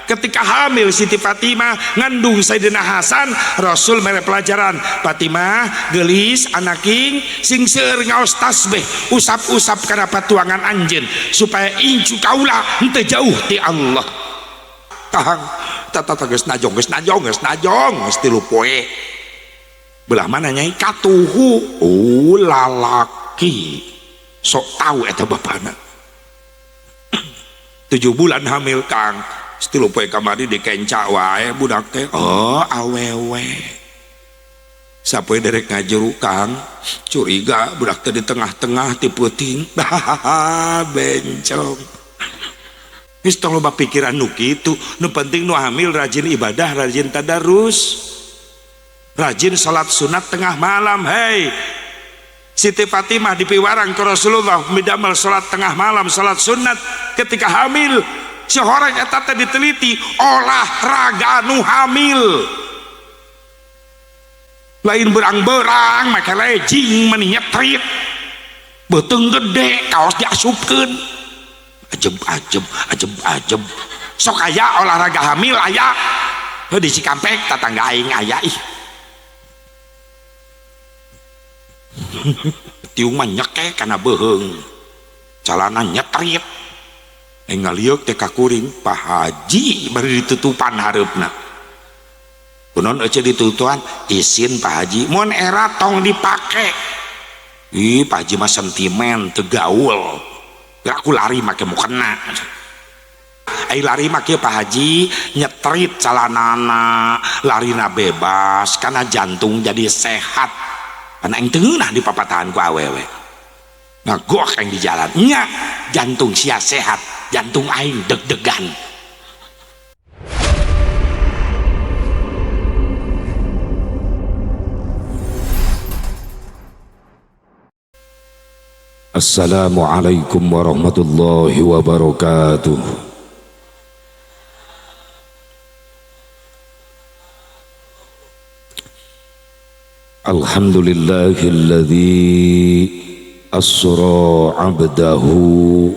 Ketika hamil Siti Fatimah ngandung Sayyidina Hasan, Rasul mere pelajaran, Fatimah gelis anaking sing seueur ngaos tasbih, usap-usap kana patuangan anjeun supaya incu kaula henteu jauh ti Allah. Tahang tata geus najong geus najong geus najong geus 3 poe. Belah mana nyai katuhu? Oh lalaki sok tahu eta bapana. 7 bulan hamil Kang, 3 poe kamari dikenca wae budak teh. Oh awewe. Sapoe derek ngajuru Kang, curiga budak teh di tengah-tengah ti peuting. Bencong. Geus tong loba pikiran nu kitu, nu penting nu hamil rajin ibadah, rajin tadarus, rajin salat sunat tengah malam. Hei Siti Fatimah dipiwarang ke Rasulullah midamel salat tengah malam, salat sunat ketika hamil. Sehoreng eta teh diteliti olahraga nu hamil, lain berang-berang make legging meni nyetrit beuteung gede kaos diasupkeun ajeb ajeb ajeb ajeb. Sok aya olahraga hamil aya heuh di Cikampek tatangga aing aya ih. Tiung mah nyekek kana beuheung, calana nyetrit. Ngaliuk teh ka kuring Pak Haji bari ditutupan hareupna. Kunaon euceu ditutupan? Isin Pak Haji, mun era tong dipake. Ih Pak Haji mah sentimen teu gaul. Aku lari make mukena. Ai lari mah kieu Pak Haji nyetrit calanana, larina bebas karena jantung jadi sehat. Karena aing teu ngeunah dipapatahan ku awewe. Ngagok aing di jalan. Nya jantung sia sehat, jantung aing deg-degan. Assalamualaikum warahmatullahi wabarakatuh. Alhamdulillahilladzi asra 'abdahu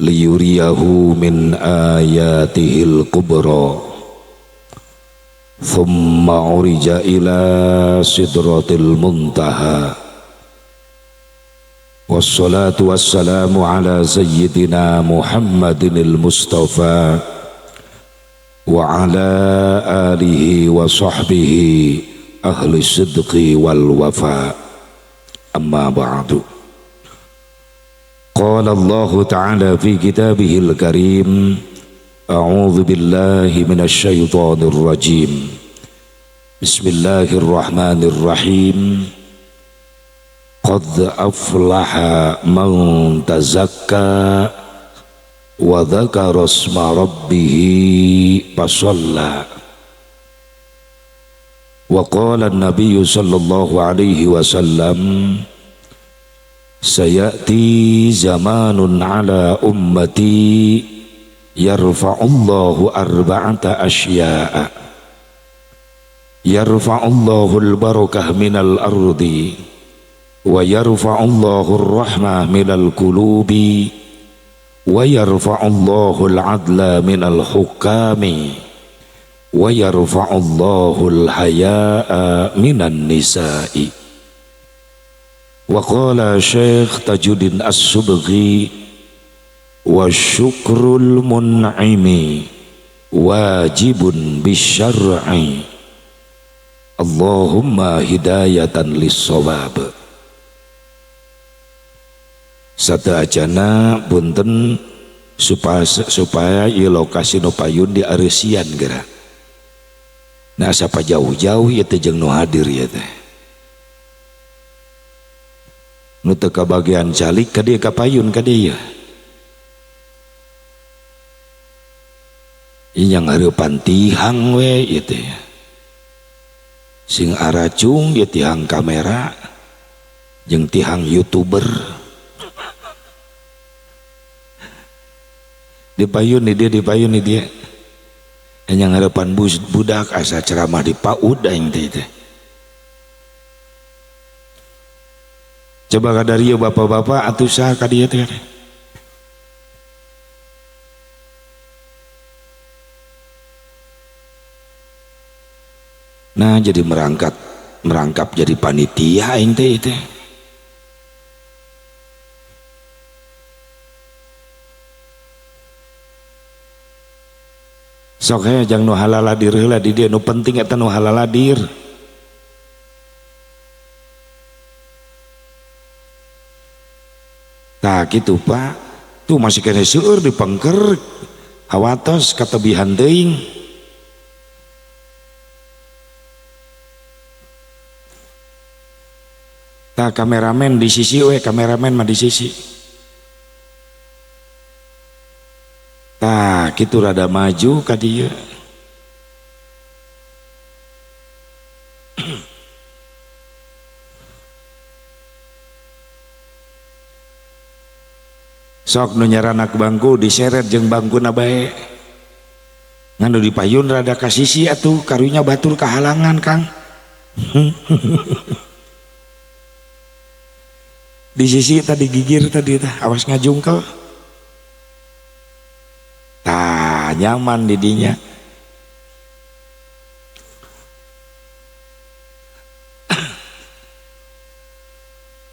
liyuriyahu min ayatihil kubra thumma urija ila sidratil muntaha. Wassalatu wassalamu ala sayyidina Muhammadinil Mustafa wa ala alihi wa sahbihi ahli sidqi wal wafa. Amma ba'du. Qala Allah ta'ala fi kitabihil karim, a'udzu billahi minasy syaithanir rajim. Bismillahirrahmanirrahim. Qad aflaha man tazakka wa dzakara asma rabbih fasalla. Wa qala an-nabiy sallallahu alaihi wasallam, sayati zamanun ala ummati yarfa'ullahu arba'ata asya'a. Yarfa'ullahu al-barakah minal ardi wa yarfa'ullahu ar-rahmah minal qulubi wa yarfa'ullahu al-'adla minal hukami wa yarfa'ullahu al-haya'a minan nisa'i. Wa qala Syekh Tajuddin As-Subghi, wa syukrul mun'imi wajibun bisyar'i. Allahumma hidayatan lis-shawab. Satu ajana punten supaya ieu lokasi nu payun di areusian geura. Nah sapa jauh-jauh ieu teh jeung nu hadir ieu teh. Nu teu kabagian calik ka dieu ka payun ka dieu. Ieu yang hareupan tihang we ieu teh. Sing aracung ieu tihang kamera jeung tihang YouTuber. Dipayun di dia, dipayun di dia. Yang harapan budak asa ceramah di PAUD aing teh teh. Coba kadarieu bapak-bapak atuh saha ka dieu teh. Nah jadi merangkap jadi panitia aing teh teh. Sok hanya jang nu halaladir heula di dieu, nu penting eta nu halaladir. Tah kitu Pak, tuh masih kene seueur dipengker hawatos katebihan teuing. Tah kameramen di sisi we, kameramen mah di sisi. Tah kitu rada maju ka dieu. Sok nu nyaranak bangku diseret jeung bangkuna bae. Ngan nu dipayun rada ka sisi atuh karunya batur kahalangan Kang. Di sisi tadi gigir tadi tah awas ngajungkel. Tah nyaman didinya.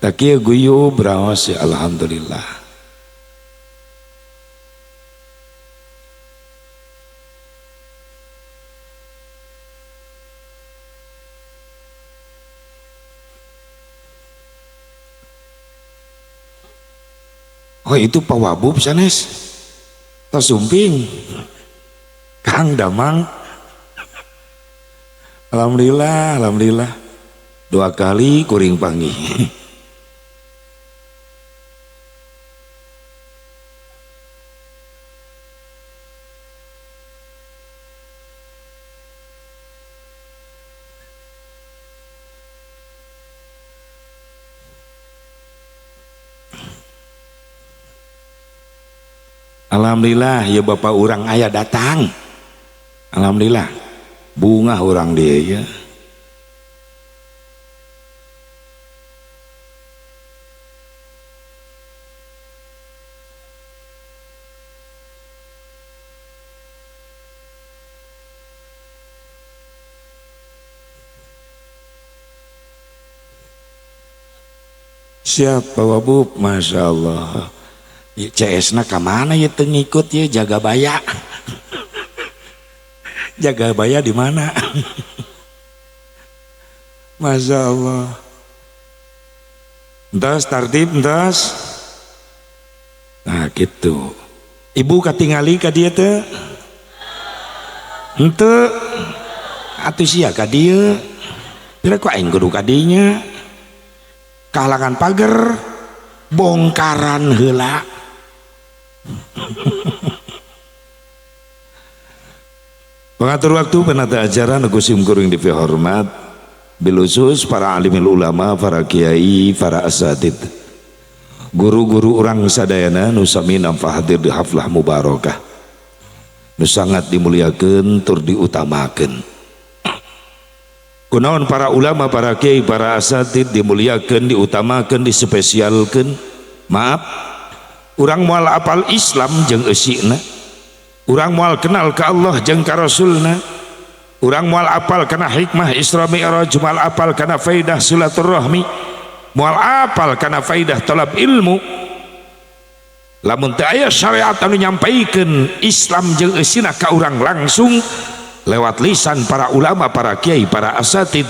Tah kieu guyub raos ya alhamdulillah. Oh itu Pak Wabub sanes tos sumping Kang Damang. Alhamdulillah, alhamdulillah dua kali kuring panggih. Alhamdulillah ya bapak urang ayah datang. Alhamdulillah bunga urang dia ya. Siap Pak Wabub, Masya Allah. CS na kamana ya teu ngikut ya jaga baya. Jaga baya di mana? Masya Allah. Entos tartib entos. Nah gitu. Ibu katingali ka dieu teu? Henteu. Atuh sia ka dieu. Pira ku aing kudu ka dinya. Kahalangan pager, bongkaran heula. Pengatur waktu penata acara nu sim kuring dipihormat bilusus para alimil ulama, para kiai, para asatid, guru-guru urang sadayana nu sami nampa hadir di haflah mubarakah nu sangat dimuliakeun tur diutamakeun. Kunaon para ulama, para kiai, para asatid dimuliakeun, diutamakeun, dispesialkeun? Maaf, urang moal apal Islam jeung eusina, urang moal kenal ka Allah jeung ka Rasulna, urang moal apal kana hikmah Isra Mi'raj, moal apal kana faidah silaturahmi, moal apal kana faidah talab ilmu. Lamun teu aya syariat anu nyampaikeun Islam jeung eusina ka urang langsung lewat lisan para ulama, para kiai, para asatid,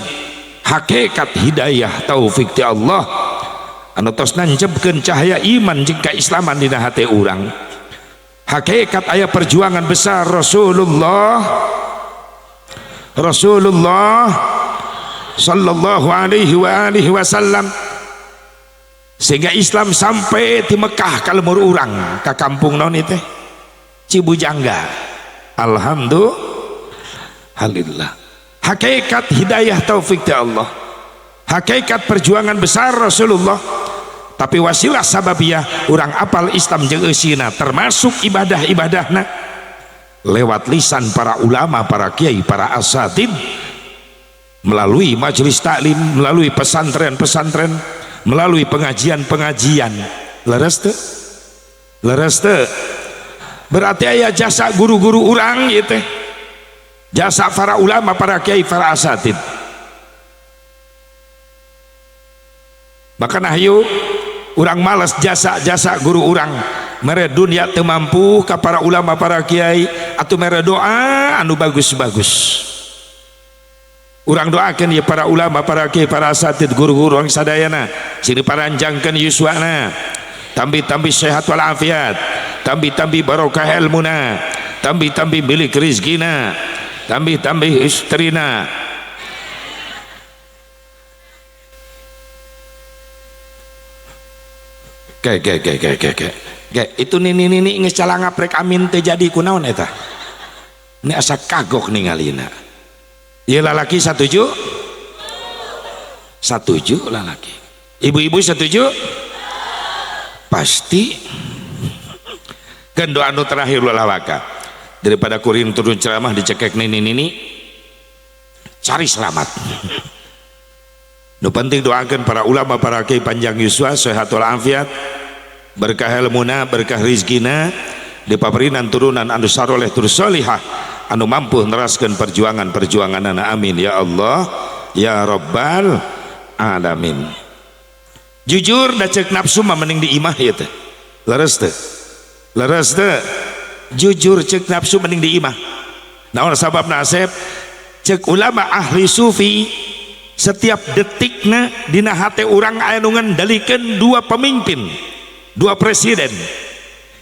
hakikat hidayah taufik ti Allah anu tos nancepkeun cahaya iman jeung keislaman dina hate urang. Hakikat aya perjuangan besar Rasulullah sallallahu alaihi wa alihi wasallam sehingga Islam sampai di Mekah ka lemur urang ka kampung naon ieu teh Cibujangga. Alhamdulillah. Hakikat hidayah taufik ti Allah, hakikat perjuangan besar Rasulullah, tapi wasilah sababiyah urang apal Islam jeung eusina termasuk ibadah-ibadahna lewat lisan para ulama, para kiai, para asatid, melalui majelis taklim, melalui pesantren-pesantren, melalui pengajian-pengajian. Leres teu? Leres teu? Berarti aya jasa guru-guru urang ieu teh. Jasa para ulama, para kiai, para asatid. Bahkan ayo urang malas jasa-jasa guru urang mere dunia teu mampu ka para ulama, para kiai, atau mere doa anu bagus-bagus. Urang doakeun ya para ulama, para kiai, para asatid, guru-guru urang sadayana sing diparanjangkeun yuswana, tambi-tambi sehat walafiat, tambi-tambi barokah ilmuna, tambi-tambi milik rizkina, tambi-tambi istrina. Ke ke ke ke ke ke. Ke itu nini nini geus calanga prek amin teu jadi kunaon eta. Ini asa kagok ningalina. Ieu lalaki satuju? Satuju lalaki. Ibu-ibu setuju? Pasti. Kan doa anu terakhir ulah waka. Daripada kuring turun ceramah dicekek nini nini, cari selamat. Nu penting doakan para ulama, para kiai panjang yuswa, sehat walafiat, berkah ilmuna, berkah rizkina, dipaparinan turunan anu saroleh tur solihah, anu mampu neraskeun perjuangan-perjuanganana. Amin ya Allah ya Rabbal alamin. Jujur da ceuk nafsu mah mending di imah ieu teh. Leres teh? Leres teh? Jujur ceuk nafsu mending di imah. Naon sababna Asep? Ceuk ulama ahli sufi setiap detikna dina hate urang aya nu ngendalikeun dua pemimpin, dua presiden.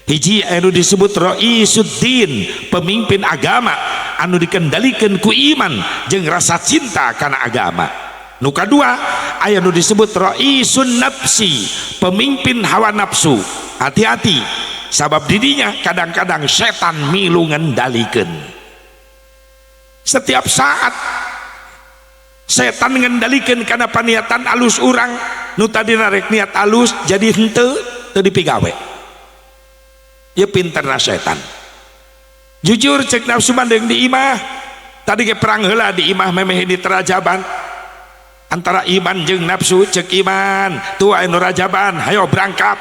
Hiji anu disebut Raisuddin, pemimpin agama anu dikendalikeun ku iman jeung rasa cinta kana agama. Nu kadua aya nu disebut Raisun Nafsi, pemimpin hawa nafsu. Hati-hati, sabab didinya kadang-kadang setan milu ngendalikeun. Setiap saat setan ngendalikeun kana paniatan alus urang, nu tadina rek niat alus jadi henteu teu dipigawe. Ya pinterna setan. Jujur cek nafsu mandeng di imah. Tadi ge perang heula di imah memeh di terajaban. Antara iman jeung nafsu, cek iman tuh anu rajaban, hayo berangkat.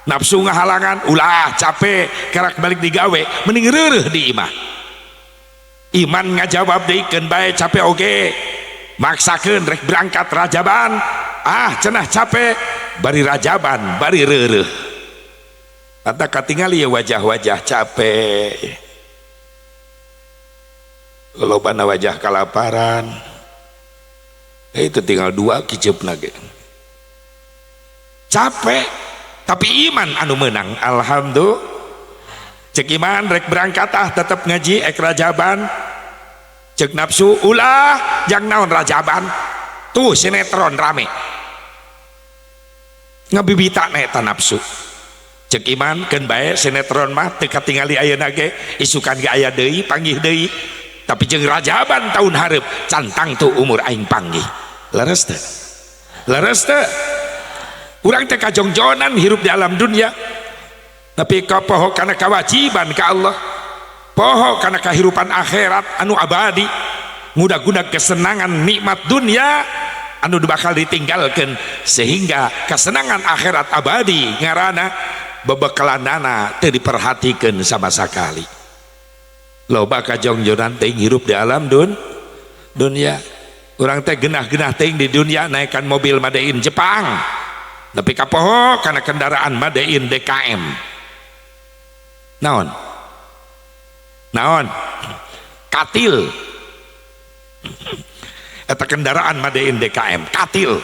Nafsu ngahalangan, ulah capek, kerak balik digawe, mending reureuh di imah. Iman ngajawab deui keun bae capek oge. Maksakeun rek berangkat rajaban, ah cenah capek, bari rajaban, bari reureuh. Tata katingali ya wajah-wajah capek. Lolobana wajah kalaparan. Itu tinggal dua kiceupna ge. Capek tapi iman anu menang. Alhamdulillah. Cek iman rek berangkat ah tetep ngaji ek rajaban. Cek nafsu ulah jang naon rajaban. Tuh sinetron rame. Ngabibita na eta nafsu. Cek iman keun bae sinetron mah teu katingali ayeuna ge, isukan ge aya deui panggih deui. Tapi jeung rajaban tahun hareup cantang tuh umur aing panggih. Leres teu? Leres teu? Urang teh kajongjonan hirup di alam dunia. Tapi kapoho kana kewajiban ka Allah. Poho kana kahirupan akhirat anu abadi. Ngudag-gudag kesenangan nikmat dunia anu bakal ditinggalkeun sehingga kesenangan akhirat abadi ngarana bebekalanana teu diperhatikeun sama sekali. Loba kajongjonan teuing hirup di alam dunia. Urang teh genah-genah teuing di dunia naikkan mobil made in Jepang. Tapi kapoho kana kendaraan made in DKM. Naon? Naon? Katil. Eta kendaraan made in DKM, katil.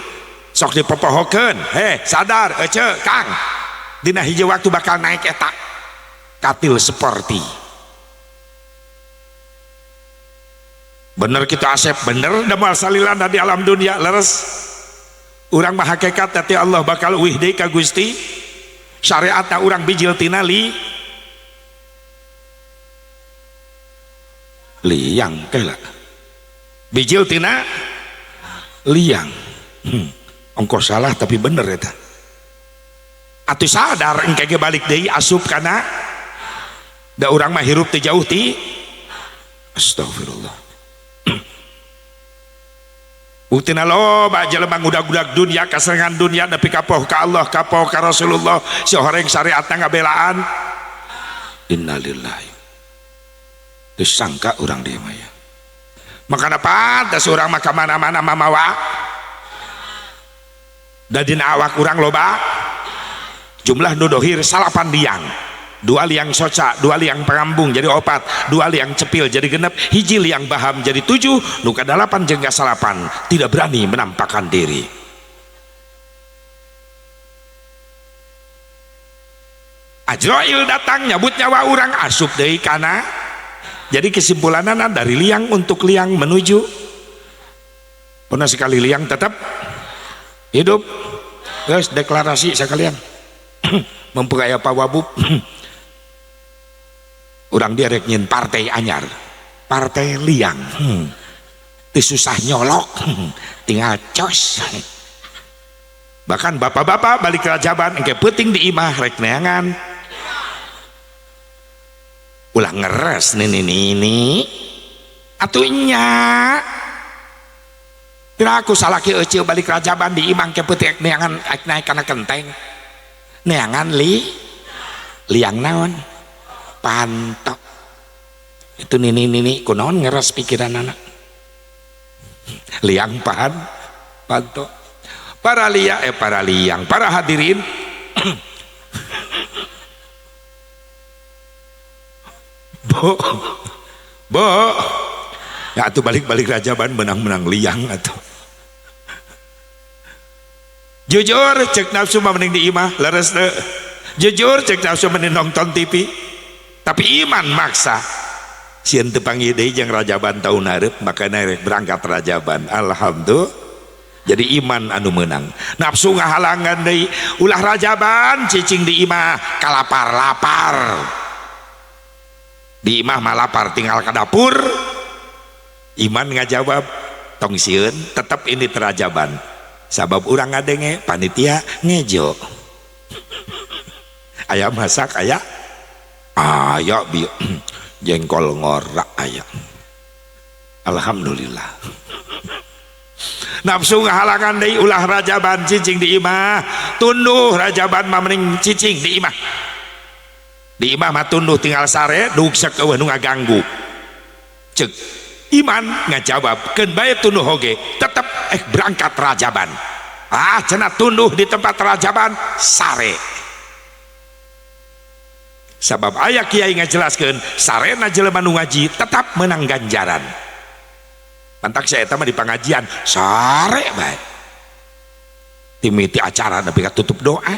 Sok dipopohokeun, heh sadar ece Kang. Dina hiji waktu bakal naik eta katil sporty. Bener kita Asep, bener damal salilana di alam dunia leres. Urang mah hakikat teh Allah bakal uih deui ka Gusti. Syariatna urang bijil tina liang kela. Bijil tina liang. Ongkos salah tapi bener eta. Atuh sadar engke ge balik deui asup kana da urang mah hirup teu jauh ti. Astagfirullah. Buktina loba jelema ngudag-gudag dunia kasenengan dunia nepi kapoh ka Allah kapoh ka Rasulullah si horeng syariatna ngabelaan. Innalillahi. Teu sangka urang dieu mah ya. Makana pantes urang mah ka mana-mana mamawa. Da dina awak urang loba jumlah nu dohir 9 liang. 2 liang soca, 2 liang pangambung jadi 4, 2 liang cepil jadi 6, 1 liang baham jadi 7, nu kadalapan jeung kasalapan tidak berani menampakkan diri. Ajroil datang nyabut nyawa urang asup deui kana. Jadi kesimpulanana dari liang untuk liang menuju pernah sekali liang tetap hidup. Geus deklarasi sekalian. Memperkaya Pak Wabub. Urang dia rek nyin partai anyar, partai liang. Teu susah nyolok, tinggal cos. Bahkan bapak-bapak balik rajaban engke peuting di imah rek neangan. Ulah ngeres nini nini. Atuh nya. Piraku salaki euceu balik rajaban di imah engke peuting neangan rek naik kana kenteng. Neangan liang naon? Pantok. Itu nini-nini kunaon ngeres pikiran anak. Liang pantok. Para liang, para hadirin. Bo. Bo. Ya atuh balik-balik rajaban menang-menang liang atuh. Jujur cek nafsu mah mending di imah leres teu. Jujur cek nafsu mending nonton TV. Tapi iman maksa. Sieun teu panggih deui jeung rajaban taun hareup makana rek berangkat rajaban. Alhamdulillah. Jadi iman anu meunang. Nafsu ngahalangan deui ulah rajaban cicing di imah kalapar-lapar. Di imah mah lapar tinggal ke dapur. Iman ngajawab tong sieun tetep ini terajaban. Sabab urang ngadenge panitia ngejo. Aya masak aya aya bi jengkol ngorak aya. Alhamdulillah. Nafsu ngahalangan deui ulah rajaban cicing di imah. Tunduh rajaban mah mending cicing di imah. Di imah mah tunduh tinggal sare duk sek eueuh nu ngaganggu. Cek iman ngajawab keun bae tunduh oge tetep berangkat rajaban. Ah cenah tunduh di tempat rajaban sare. Sabab aya kiai ngajelaskeun sarena jelema nu ngaji tetap menang ganjaran. Mantak saya eta mah di pengajian sare bae. Timiti acara nepi ka tutup doa.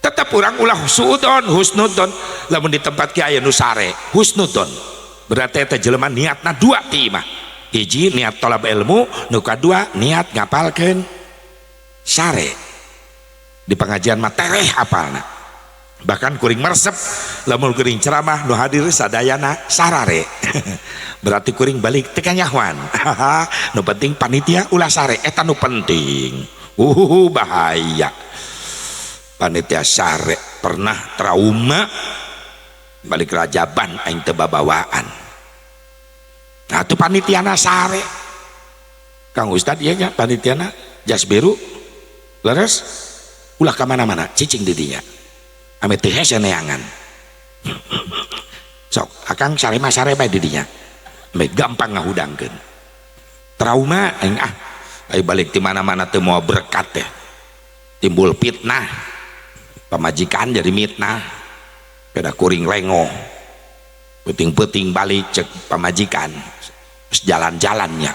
Tetap urang ulah suudon husnudon lamun di tempat kiai nu sare husnudon. Berarti eta jelema niatna dua ti imah. Hiji niat tolab ilmu, nu kadua niat ngapalkeun sare. Di pengajian mah tereh apalna. Bahkan kuring meresep lamun kuring ceramah nu hadir sadayana sarare. Berarti kuring balik teu kanyahoan. Nu penting panitia ulah sare eta nu penting. Bahaya. Panitia sare pernah trauma balik rajaban aing teu babawaan. Nah tuh panitiana sare. Kang Ustad ieu nya panitiana jas biru leres ulah ka mana-mana cicing di dinya. Ame teu hese neangan. Sok akang sare mah sare bae di dinya. Ame gampang ngahudangkeun. Trauma aing ah aing balik di mana-mana teu moal berkat teh. Timbul fitnah. Pamajikan jadi mitnah. Peda kuring lengo. Peuting-peuting balik cek pamajikan. Terus jalan-jalannya.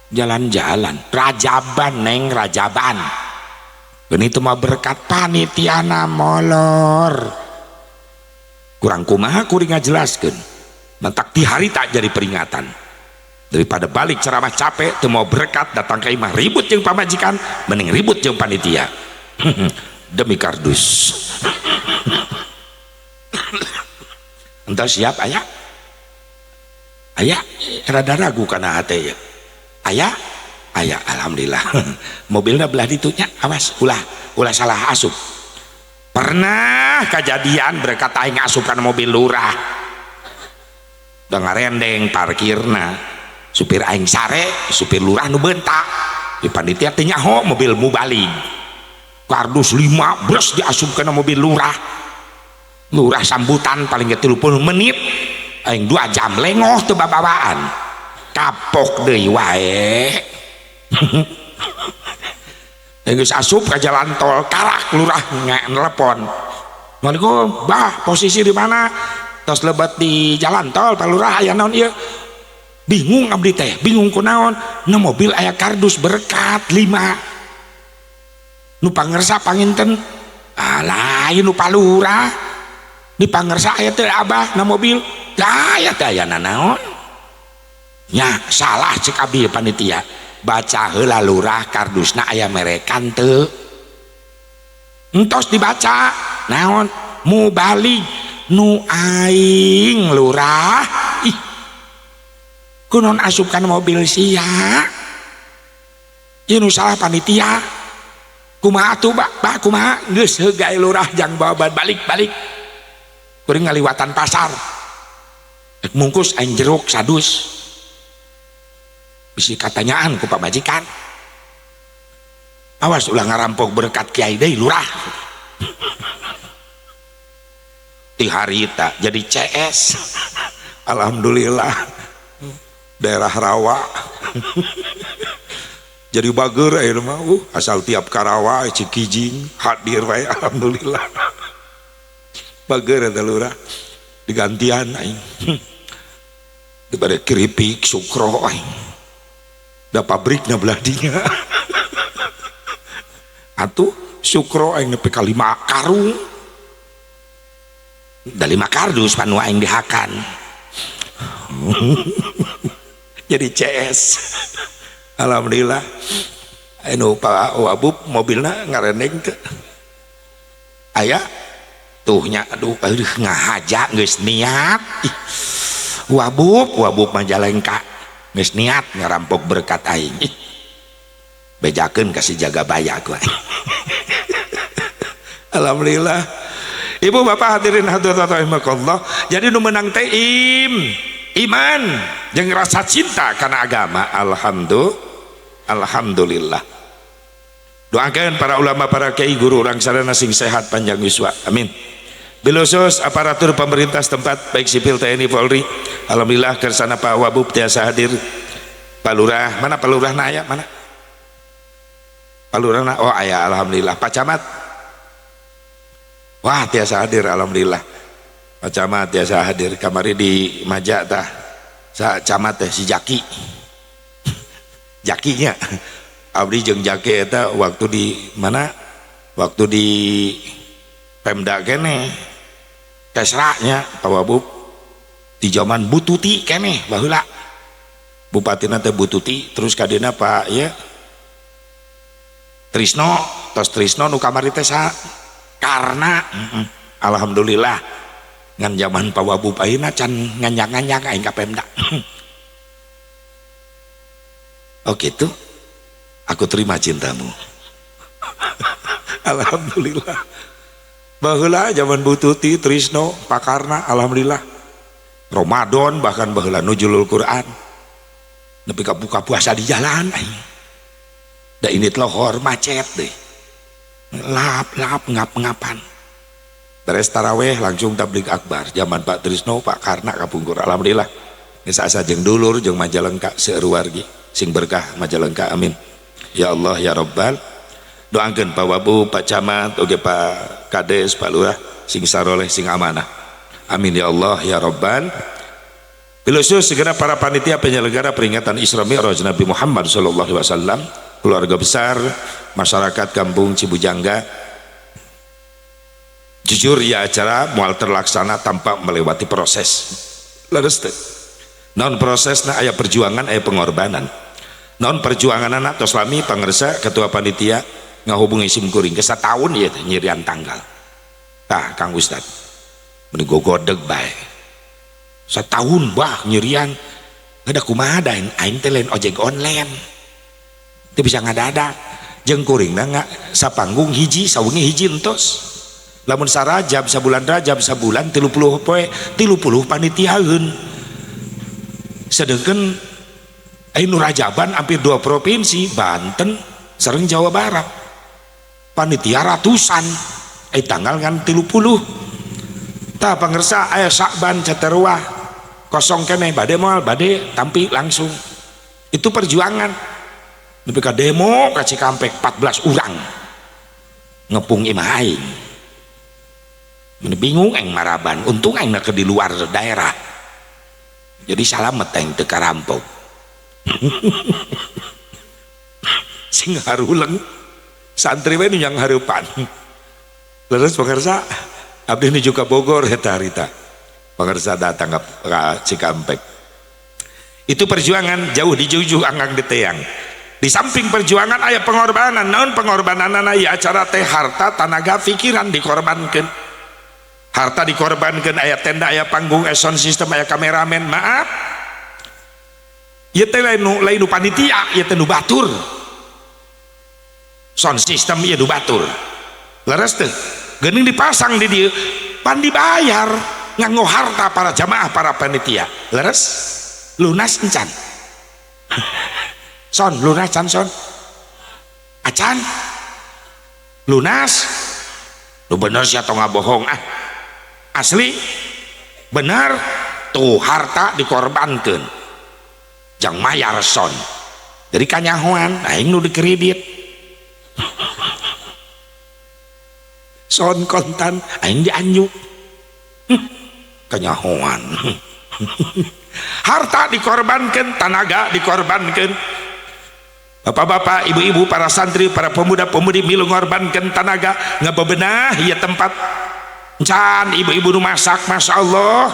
Jalan-jalan rajaban neng rajaban. Geni itu mah berkat panitiana molor. Kurang kumaha kuring ngajelaskeun. Mentak di hari tak jadi peringatan. Daripada balik ceramah capek teu mau berkat datang ka imah ribut jeung pamajikan, mending ribut jeung panitia. Demi kardus. Entah siap aya. Aya rada ragu kana hate ya. Aya aya alhamdulillah. Mobilna belah ditunya awas ulah salah asup. Pernah kejadian berkat aing asup kana mobil lurah. Udah ngarendeng parkirna. Supir aing sare, supir lurah nu bentak. Di panitia teh nyaho mobil mubalig. Kardus 5 bres diasup kana mobil lurah. Lurah sambutan paling ge 30 menit, aing 2 jam lengoh teu babawaan. Kapok deui wae. Geus asup ka jalan tol karak lurah nelpon. Assalamualaikum, bah posisi di mana? Tos lebat di jalan tol Pak Lurah aya naon ieu? Bingung abdi teh, bingung kunaon? Na mobil aya kardus berkat 5. Nu pangersa panginten. Ah lain nu Pak Lurah. Di pangersa aya teh abah na mobil. Aya teh aya naon? Nya salah cek abdi panitia. Baca heula lurah kardusna aya merekan teu. Entos dibaca naon mubalig nu aing lurah. Ih kunaon asup kana mobil sia? Ieu nu salah panitia. Kumaha atuh bah, bah kumaha geus heug lurah jang bawa balik-balik. Kuring ngaliwatan pasar. Rek mungkus aing jeruk sadus. Bisi katanyaan ku pamajikan. Awas ulah ngarampok berkat kiai deui lurah. Ti harita jadi CS. Alhamdulillah daerah rawa. Jadi bager ayeuna mah asal tiap Karawa Cikijing hadir wae alhamdulillah. Bager eta lurah digantian aing. Dibere keripik sukro aing. Da pabrikna belah dinya. Atuh sukro aing nepi ka 5 karung. Da 5 kardus panu aing dihakan. Jadi CS. Alhamdulillah. Anu Pak Wabub mobilna ngareneng teu. Aya tuhnya aduh aduh ngahaja geus niat. Ih, Wabub, Wabub Majalengka geus niat ngarampok berkat aing. Ih, bejakeun kasih jaga baya ku aing. Alhamdulillah. Ibu bapak hadirin hadirat rahimakumullah. Jadi nu menang teh iman jeung rasa cinta kana agama. Alhamdulillah. Doakan para ulama, para kiai, guru urang sadayana sing sehat panjang yuswa. Amin. Bilusus aparatur pemerintah setempat baik sipil TNI Polri. Alhamdulillah kersana Pak Wabub tiasa hadir. Pak Lurah, mana Pak Lurah na aya mana? Pak Lurah na, oh aya alhamdulillah. Pak Camat. Wah tiasa hadir alhamdulillah. Pak Camat tiasa hadir kamari di Maja tah. Sa camat teh si Jaki. Jakinya. Abdi jeung Jaki eta waktu di mana? Waktu di Pemda kene. Kesranya Pak Wabub di zaman Bututi kene baheula. Bupatina teh Bututi terus kadena Pak ya Trisno, tos Trisno nu kamari teh sa karena alhamdulillah ngan zaman Pak Wabub ayeuna can nganjang-nganjang aing ka Pemda. Oh gitu, aku terima cintamu. Alhamdulillah. Baheula zaman Bututi, Trisno, Pakarna, alhamdulillah. Ramadan bahkan baheula nuzulul Quran. Nepi ka buka puasa di jalan aing. Da ini lohor macet deh. Lap-lap ngap-ngapan. Beres taraweh langsung tabligh akbar. Zaman Pak Trisno, Pak Karna kapungkur. Alhamdulillah. Geus asa jeung dulur jeung Majalengka seueur wargi sing berkah Majalengka amin. Ya Allah ya Rabbal. Doakeun Pak Wabu, Pak Camat, oge Pak Kades, Pak Lurah sing saroleh sing amanah. Amin ya Allah ya Rabbal. Bilusus segera para panitia penyelenggara peringatan Isra Mi'raj Nabi Muhammad sallallahu alaihi wasallam, keluarga besar, masyarakat Kampung Cibujangga. Jujur ya acara moal terlaksana tanpa melewati proses. Leres teh. Non prosesna aya perjuangan aya pengorbanan. Non perjuangan anak tos lami pangersa ketua panitia ngahubungi sim kuring ke satahun ieu teh nyirian tanggal. Tah Kang Ustad meni gogodeg bae. Setahun bah nyirian ada kumaha da aing teh lain ojek online. Teu bisa ngadadak. Jeung kuringna sapanggung hiji sawengi hiji entos. Lamun sarajab sabulan rajab sabulan 30 poe 30 panitiaeun. Sedangkan anu rajaban hampir 2 provinsi Banten sareng Jawa Barat. Panitia ratusan tanggal ngan 30. Tah pangersa aya Sakban Caterwah kosong keneh bade moal bade tampi langsung. Itu perjuangan. Nepi ka demo ka Cikampek 14 urang ngepung imah aing. Mun bingung aing maraban, untung aing ke di luar daerah. Jadi salamet aing teu karampok. Sing haruleng santri we nu yang hareupan. Leres pangersa, abdi nuju ka Bogor eta harita. Pangersa datang ka Cikampek. Itu perjuangan jauh dijunjung anggang diteang. Di samping perjuangan aya pengorbanan. Naon pengorbananana ieu acara teh harta, tanaga, pikiran dikorbankeun. Harta dikorbankeun, aya tenda, aya panggung, aya sound system, aya kameramen. Maaf. Ieu teh lain nu panitia, ieu teh nu batur. Sound system ieu nu batur. Leres teh. Geuning dipasang di dieu, pan dibayar nganggo harta para jamaah, para panitia. Leres? Lunas encan. Son, lunas can son. Acan. Lunas. Lu bener sih atau nggak bohong ah. Asli. Bener. Tuh harta dikorbankeun. Jang mayar son. Jadi kanyahoan aing nu dikredit. Son kontan aing dianjuk. Kanyahoan. Harta dikorbankan, tanaga dikorbankan. Bapak-bapak, ibu-ibu, para santri, para pemuda-pemudi milu ngorbankan tanaga ngebebenah ieu tempat. Can ibu-ibu nu masak, Masya Allah,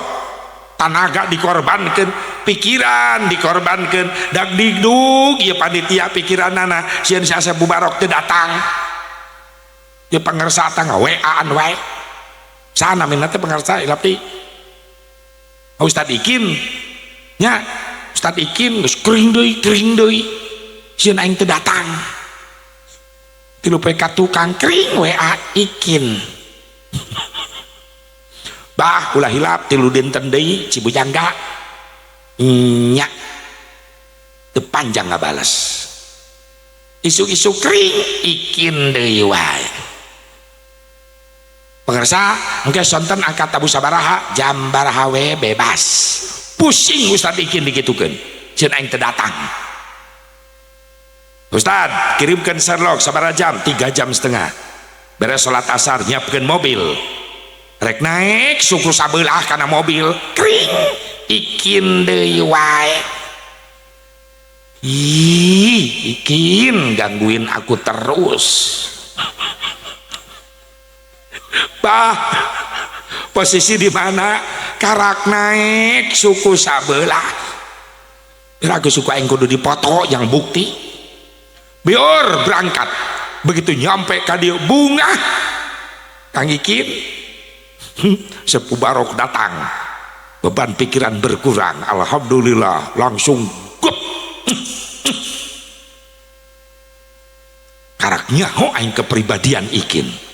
tanaga dikorbankan, pikiran dikorbankan, dag digdug ieu panitia pikiranana sieun si Asep Mubarok teu datang. Ieu pangersa tah WA-an wae. Sana minta teh pangersa ilapti. Ustad Ikin nya, Ustad Ikin geus kering deui sieun aing teu datang. Tilu poe ka tukang kering WA Ikin. Bah ulah hilap tilu dinten deui Cibujangga nya teu panjang ngabales. Isuk-isuk kering Ikin deui wae. Pemirsa, engke sonten angkat tabu sabaraha jam baraha we bebas. Pusing Ustad Ikin dikitukeun. Sieun aing teu datang. Ustad, kirimkan Sherlock sabaraha jam? 3,5 jam. Beres salat asar nyiapkeun mobil. Rek naik suku sabelah kana mobil. Kring Ikin deui wae. Ih, Ikin gangguin aku terus. Bah, posisi di mana? Karak naik suku sabelah. Ragu suku aing kudu dipoto yang bukti. Biur berangkat. Begitu nyampe ka dieu bunga Kang Ikin. Sepuh Barok datang. Beban pikiran berkurang. Alhamdulillah, langsung gup. Karak nyaho aing kepribadian Ikin.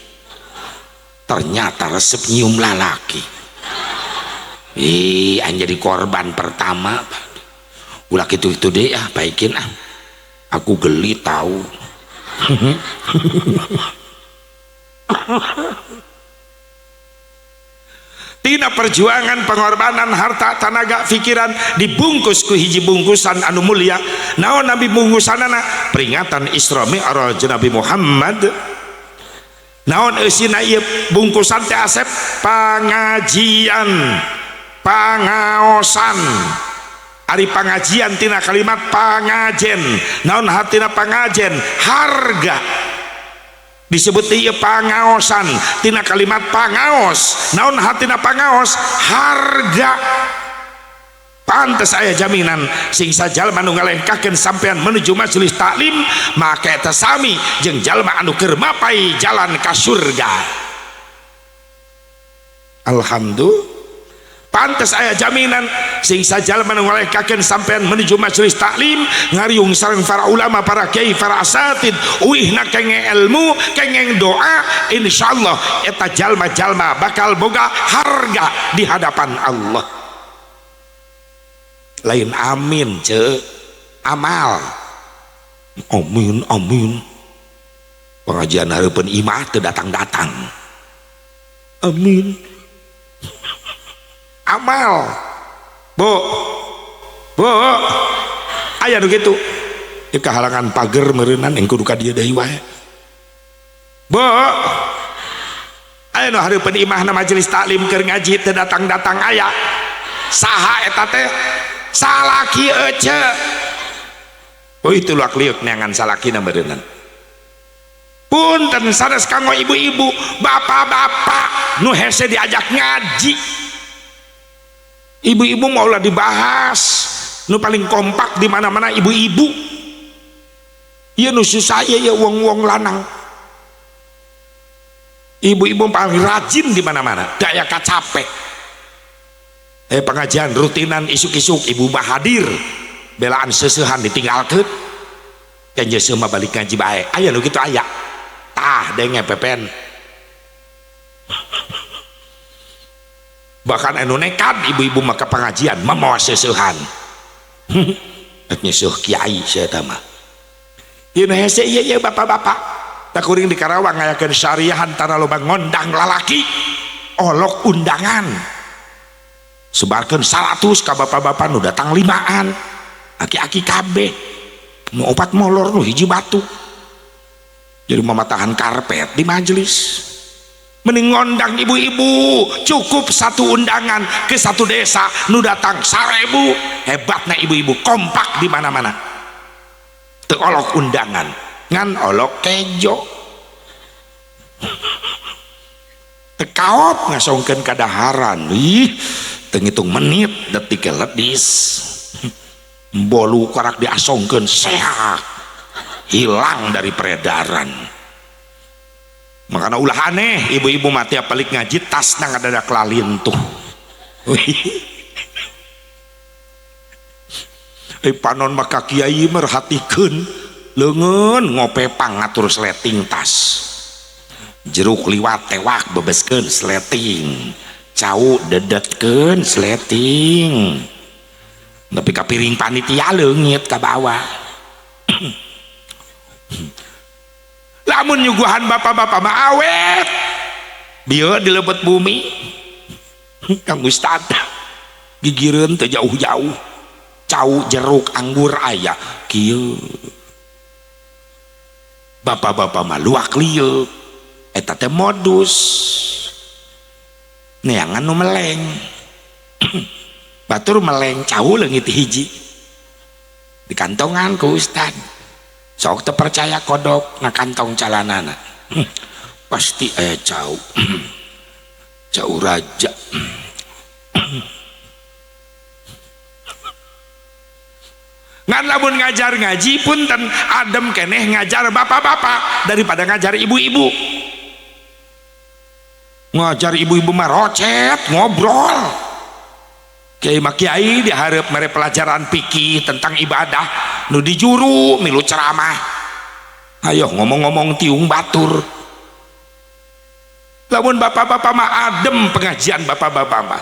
Ternyata resep nyium lalaki. Ih, aing jadi korban pertama. Ulah kitu-kitu deh ah, baikin ah. Aku geli tahu. Tina perjuangan, pengorbanan, harta, tanaga, pikiran dibungkus ku hiji bungkusan anu mulia. Naon nabi bungkusanana? Peringatan Isra Mi'raj Nabi Muhammad. Naon eusina ieu bungkusan teh Asep? Pangajian, pangaosan. Ari pangajian tina kalimat pangajen. Naon hartina pangajen? Harga. Disebut ieu pangaosan tina kalimat pangaos. Naon hartina pangaos? Harga. Pantes aya jaminan sing sajalma nu ngalengkahkeun sampean menuju majelis taklim maka eta sami jeung jalma anu keur mapai jalan ka surga. Alhamdulillah. Pantes aya jaminan sing sajalma nu ngalengkahkeun sampean menuju majelis taklim ngariung sareng para ulama, para kiai, para asatid, uihna kengeng ilmu, kengeng doa, insyaallah eta jalma-jalma bakal boga harga di hadapan Allah. Lain amin ce amal amin amin pengajian hareupeun imah teu datang-datang amin. Amal. Bu. Bu. Aya nu kitu. Ieu kahalangan pager meureunnan engke kudu ka dieu deui wae. Bu. Aya nu hareupeun imahna majelis taklim keur ngaji teu datang-datang aya. Saha eta teh? Salaki ece. Oh itu luak liuk neangan salakina meureunnan. Punten sanes kanggo ibu-ibu, bapak-bapak nu hese diajak ngaji. Ibu-ibu mau ulah dibahas, nu paling kompak di mana-mana ibu-ibu. Ieu nu susah ieu wong-wong lanang. Ibu-ibu paling rajin di mana-mana, daya kacape. Pengajian rutinan isuk-isuk ibu mah hadir, belaan seusehan ditinggalkeun. Kan geus mah balik ngaji bae. Aya nu kitu aya. Tah denge pepen. Bahkan anu nekat ibu-ibu mah ka pengajian mamawa seusehan. Rek nyeusuh kiai sia eta mah. Ieu nu hese ieu ieu bapak-bapak. Tak kuring di Karawang ngayakeun syariah antara loba ngondang lalaki, olok undangan. Sebarkeun 100 ka bapak-bapak nu datang 5an. Aki-aki kabeh. Nu opat molor nu hiji batu. Jadi mematahan karpet di majelis. Mending ngondang ibu-ibu, cukup satu undangan ke satu desa nu datang 1000. Hebatna ibu-ibu kompak di mana-mana. Teu olok undangan, ngan olok kejo. Teu kaop ngasongkeun kadaharan. Ih, teu ngitung menit detik ledis. Bolu karak diasongkeun seak. Hilang dari peredaran. Makanya ulah aneh ibu-ibu mah tiap balik ngaji tasna ngadadak lalintuh. Panon maka kiai merhatikeun leungeun ngopepang ngatur sleting tas. Jeruk liwat tewak bebeskeun sleting. Cau dedetkeun sleting. Tapi ka piring panitia leungit ka bawah. Lamun nyuguhan bapak-bapak mah awet bieu di lebet bumi. Kang Ustad gigireun teu jauh-jauh, cau jeruk anggur aya kieu. Bapak-bapak mah luak lieuk eta teh modus neangan nu meleng. Batur meleng cau leungit hiji di kantongan ku Ustad. Sok teu percaya kodok ngakantong calanana. Pasti aya cau. Cau raja. Ngan lamun ngajar ngaji punten adem keneh ngajar bapak-bapak daripada ngajar ibu-ibu. Ngajar ibu-ibu mah rocet ngobrol. Kiai mah kiai dihareup mere pelajaran fikih tentang ibadah nu dijuru milu ceramah. Ayo ngomong-ngomong tiung batur. Lamun bapak-bapak mah adem pengajian bapak-bapak mah.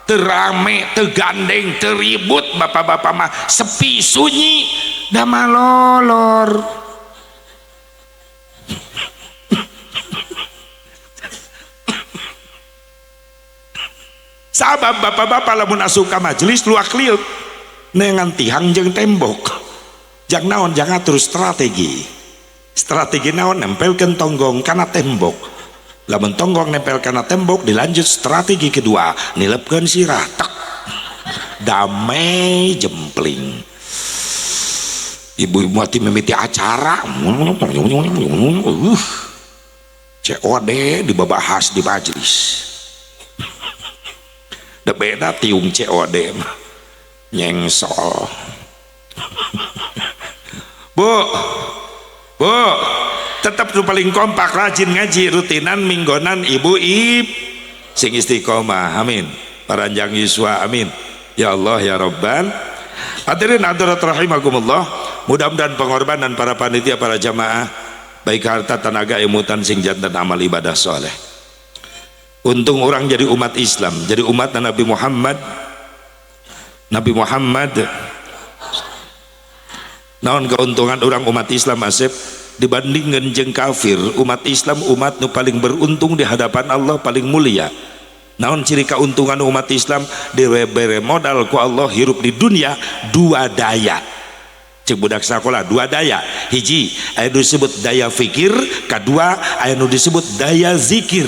Teu rame, teu gandeng, teu ribut bapak-bapak mah sepi sunyi da malolor. Sabab bapak-bapak lamun asup ka majelis luak liuk neangan tihang jeung tembok. Jang naon jang atur strategi. Strategi naon nempelkeun tonggong kana tembok. Lamun tonggong nempel kana tembok dilanjut strategi kedua, nilepkeun sirah tek. Damai jempling. Ibu-ibu mati mimiti acara. COD dibabahas di majelis. Da beda tiung COD mah nyengsol. Bu, bu, tetap nu paling kompak rajin ngaji rutinan minggonan ibu ib sing istiqomah, amin. Paranjang yuswa, amin. Ya Allah ya Rabban. Hadirin hadirat rahimakumullah, mudah-mudahan pengorbanan para panitia para jamaah baik harta tenaga emutan sing janten amal ibadah soleh. Untung orang jadi umat Islam, jadi umat Nabi Muhammad. Nabi Muhammad naon keuntungan orang umat Islam asep dibandingkan jeung kafir. Umat Islam umat nu paling beruntung di hadapan Allah, paling mulia. Naon ciri keuntungan umat Islam? Dibere modal ku Allah hirup di dunia dua daya. Cek budak sekolah dua daya. Hiji aya nu disebut daya fikir, kadua aya nu disebut daya zikir.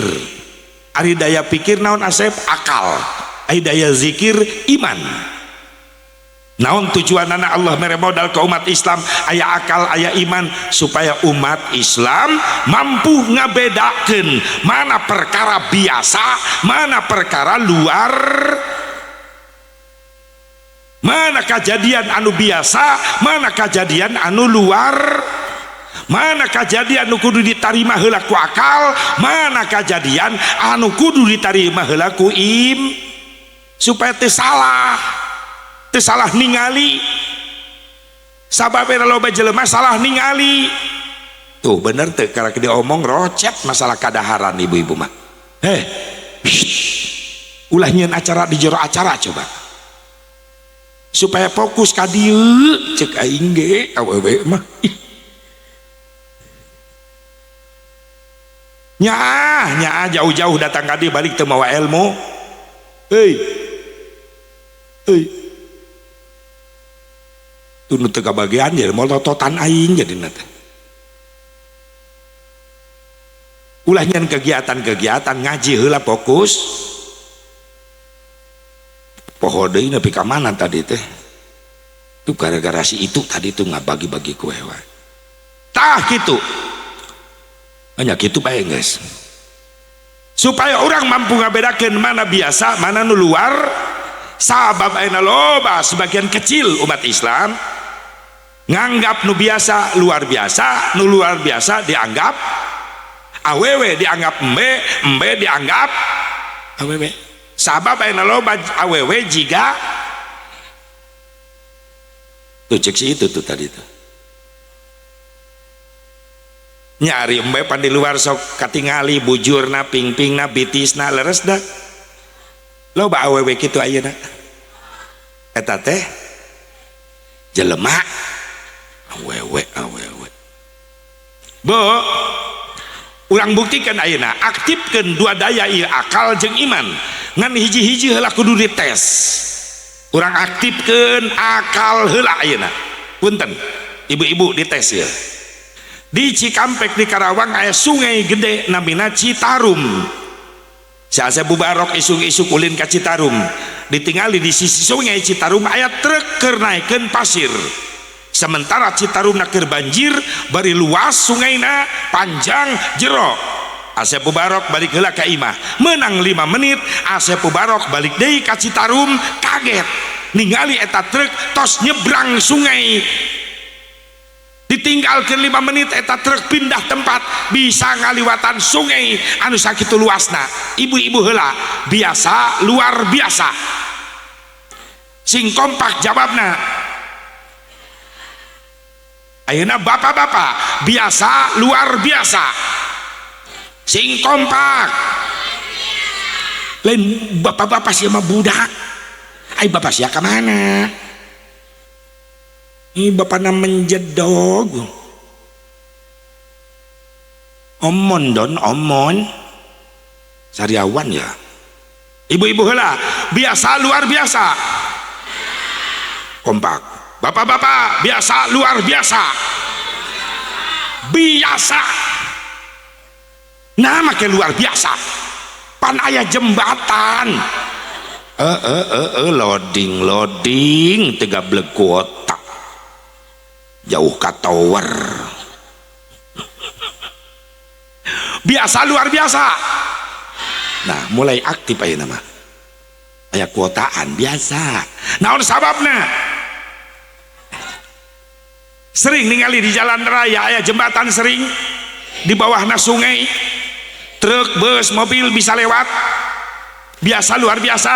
Ari daya pikir naon asep? Akal. Ari daya zikir iman. Naon tujuanana Allah mere modal ke umat Islam aya akal aya iman supaya umat Islam mampu ngabedakeun mana perkara biasa, mana perkara luar, mana kejadian anu biasa, mana kejadian anu luar, mana kejadian anu kudu ditarima heula ku akal, mana kejadian anu kudu ditarima heula ku im, supaya teu salah. Teu salah ningali. Sabab loba jelema salah ningali. Tuh bener teu karek diomong rocet masalah kadaharan ibu-ibu mah. Heh. Ulah nyieun acara di jero acara coba. Supaya fokus ka dieu cek aing ge awewe mah. Nyaah, nyaah jauh-jauh datang ka dieu balik teu mawa ilmu. Hei. Hei. Tunu teu kabagian jadi molototan aing jadi teh. Ulah nyen kegiatan-kegiatan ngaji heula fokus. Poho deui nepi ka mana tadi teh? Tuh gara-gara si itu tadi tuh ngabagi-bagi kue wae. Tah kitu. Hanya kitu bae guys. Supaya orang mampu ngabedakeun mana biasa, mana nu luar. Sabab ayeuna loba sebagian kecil umat Islam nganggap nu biasa luar biasa, nu luar biasa dianggap awewe, dianggap embe, embe dianggap awewe. Sabab ayeuna loba awewe jiga tuh cek si itu tuh tadi tuh nyari embe pan di luar sok katingali bujurna, pingpingna, bitisna, leres dah. Loba awewe kitu ayeuna eta teh jelema awewe awewe. Bu, urang buktikan ayeuna aktifkeun dua daya ieu akal jeung iman. Ngan hiji-hiji heula kudu dites. Urang aktifkeun akal heula ayeuna. Punten, ibu-ibu dites ya. Di Cikampek di Karawang aya sungai gede namina Citarum. Si Asep Mubarok isuk-isuk ulin ka Citarum. Ditingali di sisi sungai Citarum aya truk keur naekeun pasir. Sementara Citarum keur banjir, bari luas sungaina, panjang jero. Asep Mubarok balik heula ka imah. Menang 5 menit, Asep Mubarok balik deui ka Citarum, kaget ningali eta truk tos nyebrang sungai. Ditinggalkeun 5 menit eta truk pindah tempat, bisa ngaliwatan sungai anu sakitu luasna. Ibu-ibu heula, biasa luar biasa. Sing kompak jawabna. Ayeuna bapak-bapak, biasa luar biasa. Sing kompak. Lain bapak-bapak sia mah budak. Ai bapak sia ka mana? Ini bapakna menjedog. Omon don omon. Sariawan ya. Ibu-ibu heula, biasa luar biasa. Kompak. Bapak-bapak, biasa luar biasa. Biasa. Nah, make luar biasa. Pan aya jembatan. Loading loading teu gableg kuota. Jauh ka tower. Biasa luar biasa. Nah, mulai aktif ayeuna mah. Aya kuotaan biasa. Naon sababna? Sering ningali di jalan raya aya jembatan sering di bawahna sungai, truk, bus, mobil bisa lewat. Biasa luar biasa.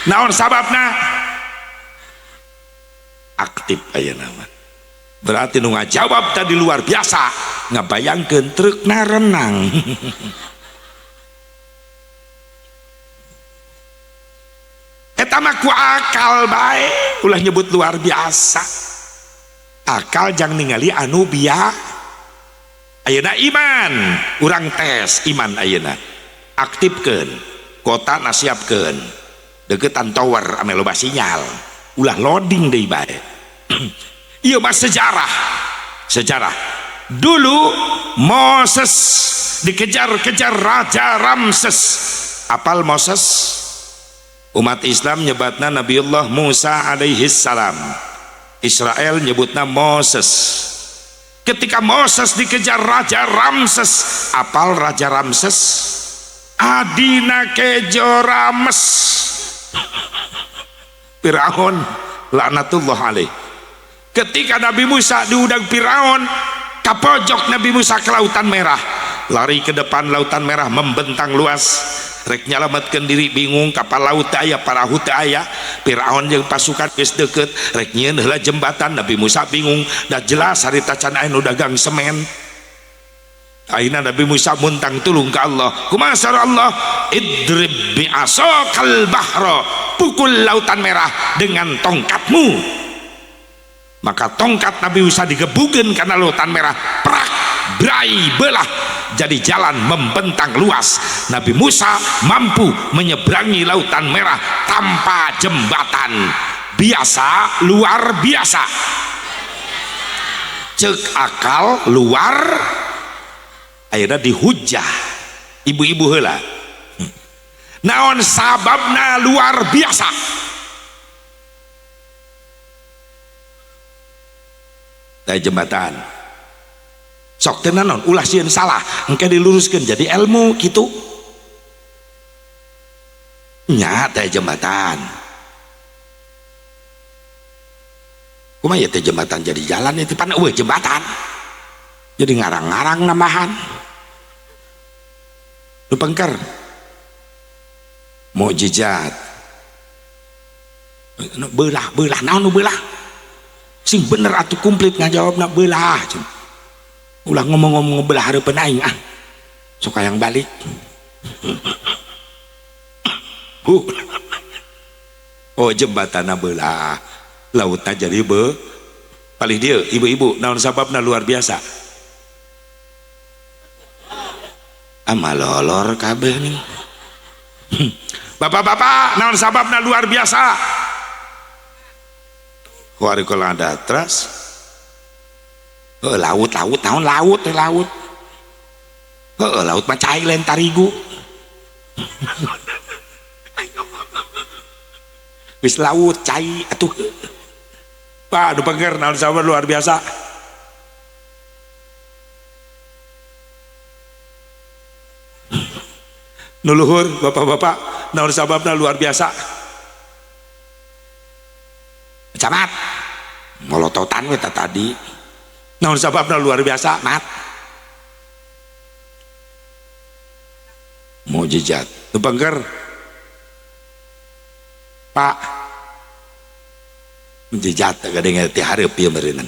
Naon sababna? Aktif ayeuna mah. Berarti nu ngajawab tadi luar biasa, ngabayangkeun trukna renang. Eta mah ku akal bae, ulah nyebut luar biasa. Akal jang ningali anu bia. Ayeuna iman, urang tes iman ayeuna. Aktifkeun. Kota na siapkeun. Deketan tower ame loba sinyal. Ulah loading deui bae. Ieu mah sejarah. Sejarah. Dulu Moses dikejar-kejar Raja Ramses. Apal Moses? Umat Islam nyebatna Nabiullah Musa alaihi salam. Israel nyebutna Moses. Ketika Moses dikejar Raja Ramses, apal Raja Ramses? Adina kejo Rames. Firaun laknatullah alaih. Ketika Nabi Musa diundang Firaun, kapojok Nabi Musa ke Lautan Merah. Lari ke depan, Lautan Merah membentang luas. Rek nyalametkeun diri bingung, kapal laut teu aya, parahu teu aya. Firaun jeung pasukan geus deukeut, rek nyieun heula jembatan. Nabi Musa bingung, da jelas harita can aya nu dagang semen. Akhirna Nabi Musa muntang tulung ka Allah. Kumaha saur Allah? Idrib bi asaqal bahra, pukul Lautan Merah dengan tongkatmu. Maka tongkat Nabi Musa digebukeun kana Lautan Merah, prak, brai, belah, jadi jalan membentang luas. Nabi Musa mampu menyeberangi Lautan Merah tanpa jembatan. Biasa, luar biasa. Cek akal luar, akhirnya dihujah ibu-ibu heula. Naon sababna luar biasa? Dari jembatan. Sok teu naon, ulah sieun salah, engke diluruskeun jadi ilmu kitu. Nya teh jembatan. Kumaha ya teh jembatan jadi jalan itu pan eueuh jembatan. Jadi ngarang-ngarang nambahan. Nu pengker. Mukjizat. Nu beulah-beulah naon nu beulah? Sing bener atuh komplit ngajawabna beulah. Ulah ngomong-ngomong belah hareupeun aing ah. Sok hayang balik. Oh jembatanna beulah, lautna jadi be. Palih dieu ibu-ibu naon sababna luar biasa? Amalolor kabeh nih. Bapak-bapak naon sababna luar biasa? Warikul ada teras. Oh, laut naon laut teh laut. Heeh, laut mah cai lain tarigu. Wis laut cai atuh. Pak, nu pengker naon sabab luar biasa? Nu luhur bapak-bapak naon sababna luar biasa? Camat molototan we tadi. Naon sababna luar biasa? Mat. Mukjizat. Nu pengker Pak, mukjizat gade ti hareup ieu meureunnan.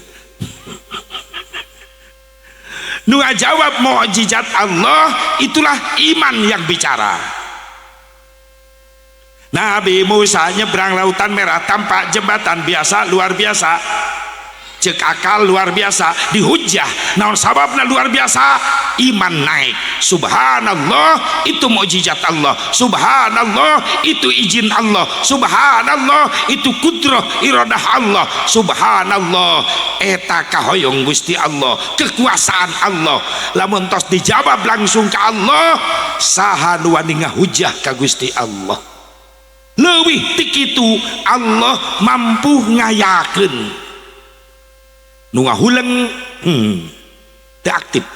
Nu ngajawab mukjizat Allah itulah iman yang bicara. Nabi Musa nyebrang Lautan Merah tanpa jembatan, biasa luar biasa. Cek akal luar biasa, dihujah. Naon sababna luar biasa? Iman naik. Subhanallah, itu mukjizat Allah. Subhanallah, itu izin Allah. Subhanallah, itu kudrah iradah Allah. Subhanallah, eta kahoyong Gusti Allah, kekuasaan Allah. Lamun tos dijawab langsung ke Allah, saha nu wani ngahujah ka Gusti Allah? Leuwih ti kitu Allah mampu ngayakeun. Nu ngahuleng teu aktif.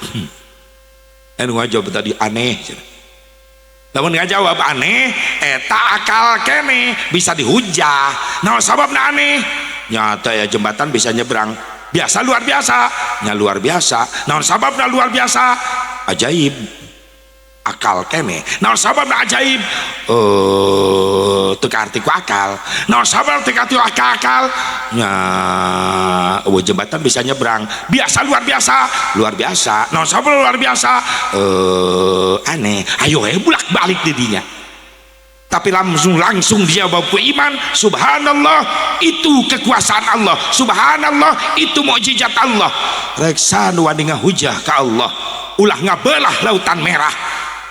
Anu ngajawab tadi aneh. Lamun ngajawab aneh, eta akal kene bisa dihujah. Naon sababna aneh? Nyata ya jembatan bisa nyebrang. Biasa luar biasa, nya luar biasa. Naon sababna luar biasa? Ajaib. Akal kene. Naon sababna ajaib? Teu kaarti ku akal. Naon sababna teu kaarti ku akal? Nya eueuh jembatan bisa nyebrang. Biasa luar biasa, luar biasa. Naon sababna luar biasa? Aneh. Ayo we bulak-balik di dinya. Tapi langsung dia bawa ku iman. Subhanallah, itu kekuasaan Allah. Subhanallah, itu mukjizat Allah. Reksa nu wani ngahujah ka Allah, ulah ngabelah Lautan Merah.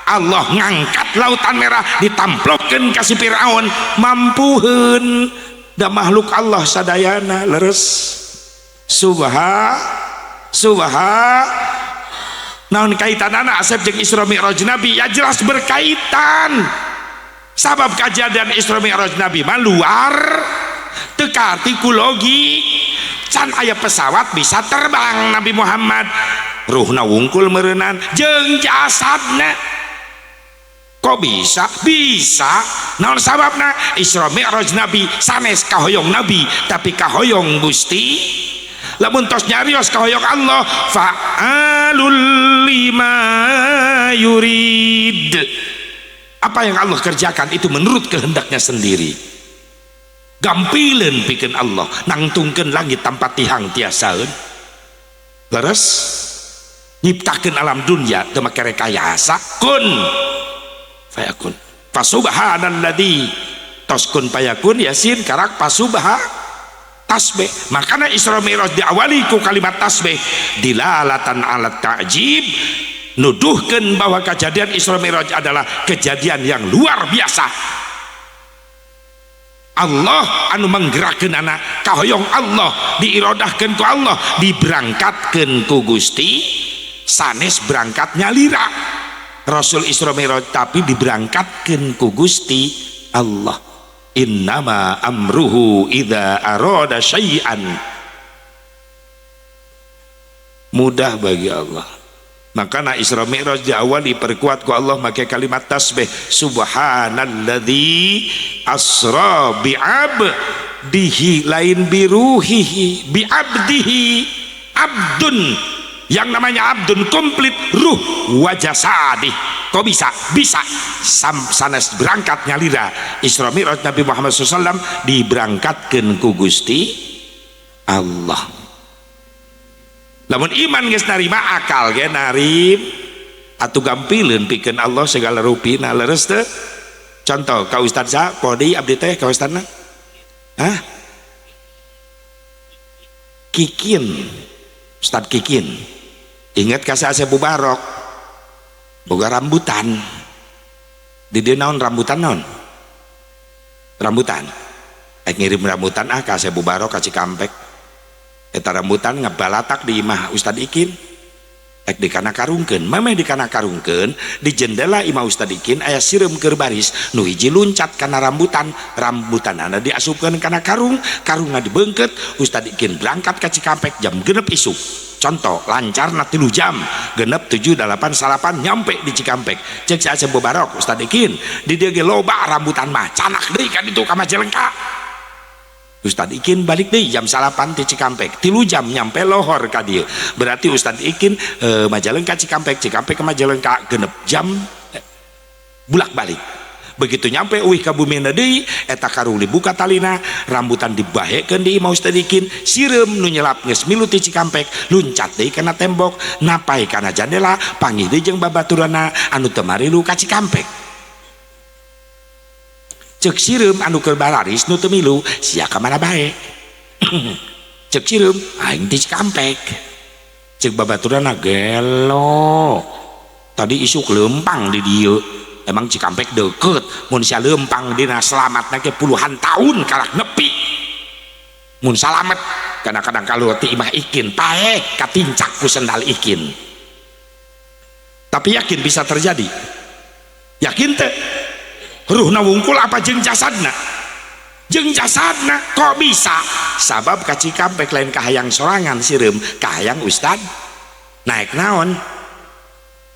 Allah ngangkat lautan merah ditamplokeun ka si Firaun, mampuheun da makhluk Allah sadayana. Leres. Subha subha. Naon kaitanana Asep jeung Isra Mi'raj Nabi? Ya jelas berkaitan, sabab kejadian Isra Mi'raj Nabi mah luar teu kaarti ku logik. Can aya pesawat bisa terbang Nabi Muhammad, ruhna wungkul meureunan jeung jasadna. Kok bisa? Bisa. Naon sababna? Isra Mi'raj Nabi sanes kahoyong Nabi, tapi kahoyong Gusti. Lamun tos nyarios kahoyong Allah, fa'alul lima yurid. Apa yang Allah kerjakan itu menurut kehendaknya sendiri. Gampileun pikeun Allah nangtungkeun langit tanpa tihang tiasaeun. Leres. Nyiptakeun alam dunia teu make rekayasa, kun fayakun. Fasubhanalladzi, tos kun fayakun yasin karak fasubha tasbih. Makanya Isra Mi'raj diawali ku kalimat tasbih, dilalatan alat ta'jib, nuduhkan bahwa kejadian Isra Mi'raj adalah kejadian yang luar biasa. Allah anu menggerakkan anak, kahoyong Allah, diirodahkan ku Allah, diberangkatkan ku Gusti. Sanes berangkat nyalira Rasul Isra Mi'raj, tapi diberangkatkan ku Gusti Allah. Innama amruhu idza arada syai'an, mudah bagi Allah. Makanya Isra Mi'raj di awal diperkuat ku Allah pakai kalimat tasbih, subhanalladzi asra bi'abdihi, lain biruhihi, bi'abdihi. Abdun, yang namanya abdun komplit ruh wa jasadih. Kok bisa? Bisa. Sanes berangkat nyalira Isra Mi'raj Nabi Muhammad SAW diberangkatkan ku Gusti Allah. Lamun iman geus narima, akal ge narim atuh, gampileun pikeun Allah segala rupina. Leres teu? Contoh ka Ustaz sa podi abdi teh, ka Ustadna? Hah? Kikin. Ustad Kikin ingat ka si Asep Mubarok boga rambutan di dia. Naon rambutan? Naon rambutan? Ek ngirim rambutan ah ka Asep Mubarok ka Cikampek. Eta rambutan ngebalatak di imah Ustad Ikin, ek dikana karungkeun. Mameh dikana karungkeun, di jendela imah Ustad Ikin aya sireum keur baris. Nu hiji luncat kana rambutan, rambutanana diasupkeun kana karung, karungna dibeungkeut. Ustad Ikin berangkat ka Cikampek jam 6 isuk. Contoh lancarna 3 jam, 6.30, 8.30 nyampe di Cikampek. Cek si Asep Mubarok, "Ustad Ikin, di dieu ge loba rambutan mah, canak deui ka ditu ka Majalengka." Ustad Ikin balik deui jam 9 di Cikampek, 3 jam nyampe lohor ka dieu. Berarti Ustad Ikin Majalengka Cikampek, Cikampek ke Majalengka 6 jam bulak balik. Begitu nyampe uih ka bumi deui, eta karung dibuka talina, rambutan dibahekeun di imah Ustad Ikin. Sireum nu nyelap geus milu ti Cikampek, luncat deui kana tembok, napai kana jandela, panggih deui jeung babaturana anu teu marilu ka Cikampek. Cek sireum anu keur bararis nu teu milu, "Sia ka mana bae?" Cek sireum, "Aing di Cikampek." Cek babaturana, "Gelo, tadi isuk lempang di dieu. Emang Cikampek deket? Mun sia lempang dina selamat ke puluhan tahun karak nepi mun salamet." Kadang-kadang kalau ti imah Ikin paeh katincak ku sendal Ikin. Tapi yakin bisa terjadi? Yakin teh? Ruhna wungkul apa jeung jasadna? Jeung jasadna. Kok bisa? Sabab ka Cikampek lain kahayang sorangan sireum, kahayang Ustad. Naik naon?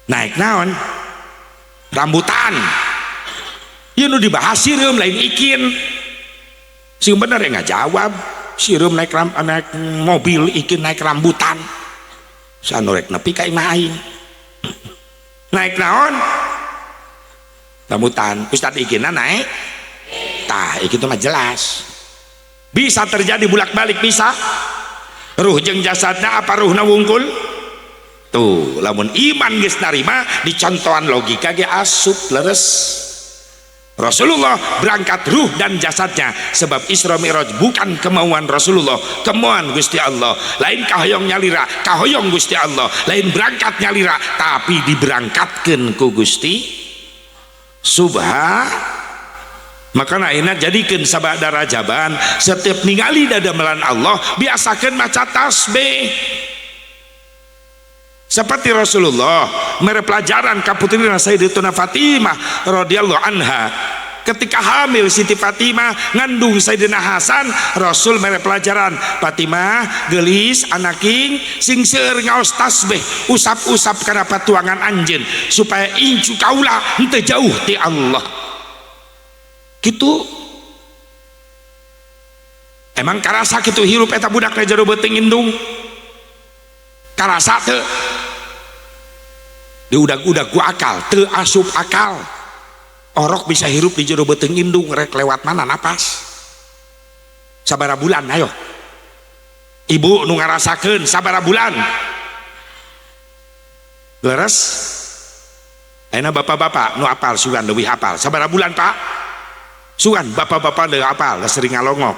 Naik naon? Rambutan. Ieu nu dibahas sireum, lain Ikin. Sing bener ya nggak jawab. Sireum naik mobil, Ikin naik rambutan. Sanu rek nepi ka imah aing naik naon? Rambutan. Ustad Ikina naik tah. Itu mah jelas bisa terjadi bulak-balik, bisa ruh jeung jasadna apa ruhna wungkul. Tuh, lamun iman geus narima, dicontohan logika ge asup. Leres. Rasulullah berangkat ruh dan jasadnya, sebab Isra Mi'raj bukan kemauan Rasulullah, kemauan Gusti Allah. Lain kahoyong nyalira, kahoyong Gusti Allah. Lain berangkat nyalira, tapi diberangkatkan ku Gusti. Subha makana ayeuna jadikeun sabada rajaban setiap ningali dadamelan Allah biasakeun maca tasbih. Seperti Rasulullah mere pelajaran ka putrina Sayyidatuna Fatimah radhiyallahu anha ketika hamil Siti Fatimah ngandung Sayyidina Hasan, Rasul mere pelajaran, Fatimah geulis anaking sing seueur ngaos tasbih, usap-usap kana patuangan anjeun supaya incu kaula henteu jauh ti Allah. Kitu emang karasa kitu hirup eta budak na jero beuteung indung? Karasa teu? Diudag-udag ku akal, teu asup akal. Orok bisa hirup di jero beuteung indung rek lewat mana napas? Sabara bulan ayo. Ibu nu ngarasakeun sabara bulan. Leres? Ayeuna bapak-bapak nu apal sugan leuwih apal. Sabara bulan, Pak? Sugan bapak-bapak leuwih apal, da sering ngalongok.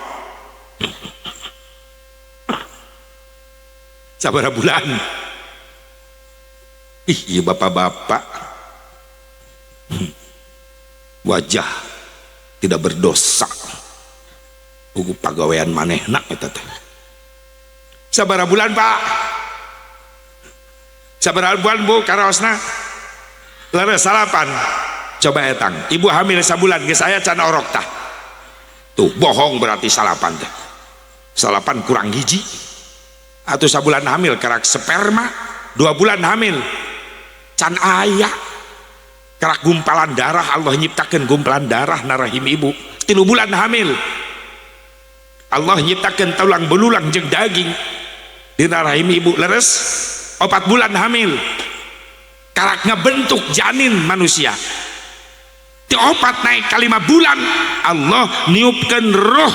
Sabara bulan. Ih, ieu bapak-bapak. Wajah tidak berdosa. Ugu pagawean manehna eta teh. Sabara bulan, Pak? Sabara bulan, Bu, karaosna? Leres salapan. Coba etang, ibu hamil sabulan geus aya can orok tah. Tuh, bohong berarti salapan teh. Salapan kurang hiji. Atau sabulan hamil kerak sperma, 2 bulan hamil can aya. Kerak gumpalan darah, Allah nyiptakeun gumpalan darah na rahim ibu. 3 bulan hamil Allah nyiptakeun tulang belulang jeung daging dina rahim ibu. Leres 4 bulan hamil karak ngabentuk janin manusia. Ti 4 naik ka 5 bulan Allah niupkeun roh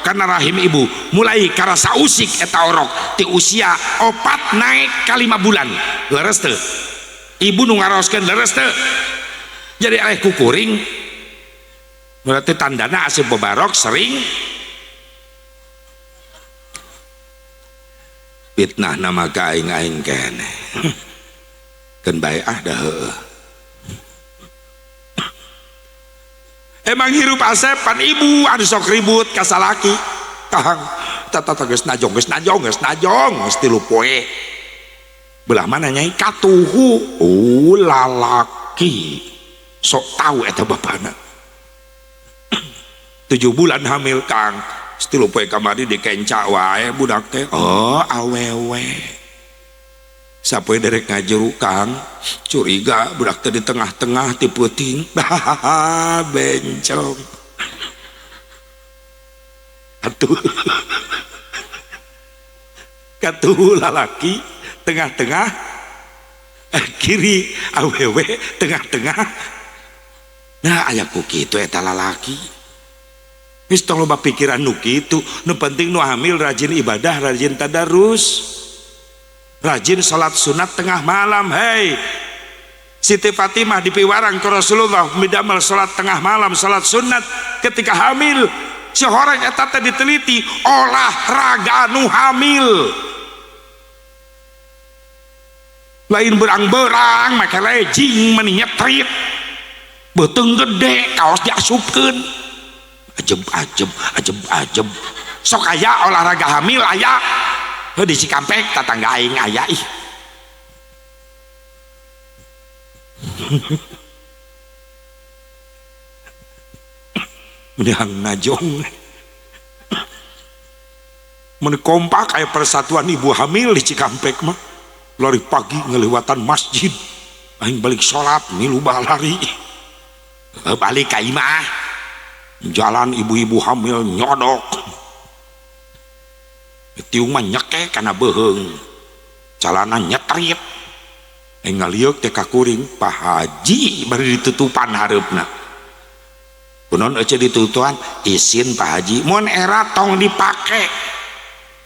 kana rahim ibu, mulai karasa usik eta orok ti usia 4 naik ka 5 bulan. Leres teu? Ibu nu ngaraoskeun leres teu? Jadi eleh kukuring berarti tandana asup bebarok sering fitnah nama ka aing-aing keneh. Keun bae ah dah heueuh. Emang hirup asep pan ibu anu sok ribut ka salaki. Tahang tata geus najong geus najong geus najong geus 3 poe. Belah mana nyai katuhu? Oh lalaki. Sok tahu eta bapana. 7 bulan hamil Kang, 3 poe kamari dikenca wae budak teh. Oh awewe. Sapoe derek ngajuru Kang, curiga budak teh di tengah-tengah ti peuting. Bencong. Atuh. Katuhu lalaki tengah-tengah kiri awewe tengah-tengah. Nah aya ku kitu eta lalaki. Geus tong loba pikiran nu kitu, nu penting nu hamil rajin ibadah, rajin tadarus, rajin salat sunat tengah malam. Hei, Siti Fatimah dipiwarang ke Rasulullah midamel salat tengah malam, salat sunat ketika hamil. Sehoreng eta teh diteliti olahraga nu hamil. Lain berang-berang make lejing meni nyetrit. Beuteung gede kaos diasupkeun. Ajeb ajeb ajeb ajeb. Sok aya olahraga hamil aya. Heuh di Cikampek tatangga aing aya ih. Mending najong. Mun kompak aya persatuan ibu hamil di Cikampek mah. Lari pagi ngeliwatan masjid. Aing balik salat milu lari. Balik ka imah. Jalan ibu-ibu hamil nyodok. Tiung mah nyekek kana beuheung. Calana nyetrit. Ngalieuk teh ka kuring, Pak Haji bari ditutupan hareupna. Kunaon euceu ditutupan? Isin Pak Haji, mun era tong dipake.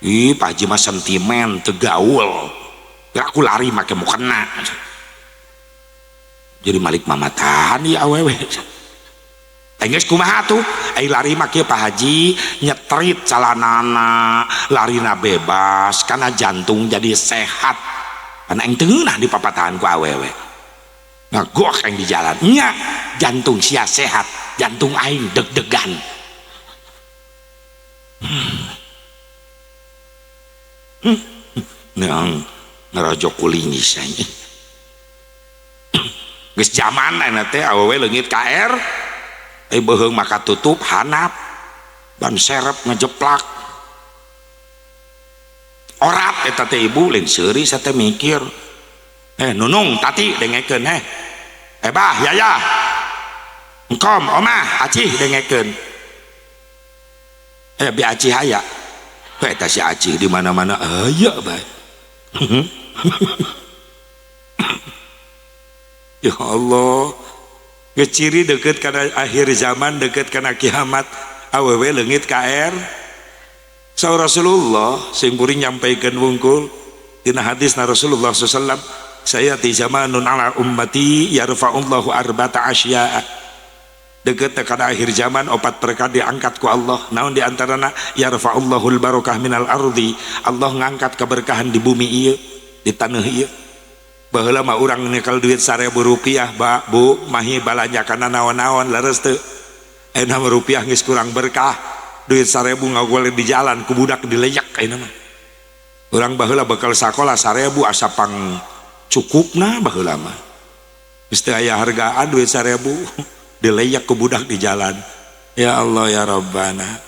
Ih, Pak Haji mah sentimen teu gaul. Aku lari make mukena. Jadi malik mamatahan ieu awewe. Geus kumaha tuh? Ai lari mah kieu Pak Haji nyetrit calanana, larina bebas karena jantung jadi sehat. Karena aing teu ngeunah dipapatahan ku awewe. Ngagok aing di jalan. Nya, jantung sia sehat, jantung aing deg-degan. Neang ngerojok kulingis aing. Geus zaman ayeuna teh awewe leungit KR, beuheung maka tutup hanap, ban serep ngejeplak. Orat eta teh ibu lain seuri sate mikir. Nunung tati dengekeun heh. Bah yaya. Engkom omah acih dengekeun. Bi acih aya. Eta si acih di mana-mana aya bae. Ya Allah, geus ciri deukeut kana akhir zaman, deukeut kana kiamat, awewe leungit KR. Saur Rasulullah sing kuring nyampaikeun wungkul dina hadisna Rasulullah sallallahu alaihi wasallam, sayati zamanun ala ummati yarfa'ullahu arba'ata asya'a. Deukeut kana akhir zaman opat perkara diangkat ku Allah. Naon di antarana yarfa'ullahul barakah minal ardi. Allah ngangkat keberkahan di bumi ieu, di taneuh ieu. Baheula mah urang nyekel duit 1000 rupiah, ba, bu, mahi balanja kana naon-naon leres teu. Ayeuna mah rupiah geus kurang berkah. Duit 1000 ngagoleh di jalan ku budak dileyak ayeuna mah. Urang baheula bekal sakola 1000 asa pang cukupna baheula mah. Geus teu aya hargaan duit 1000 dileyak ku budak di jalan. Ya Allah ya Rabbana.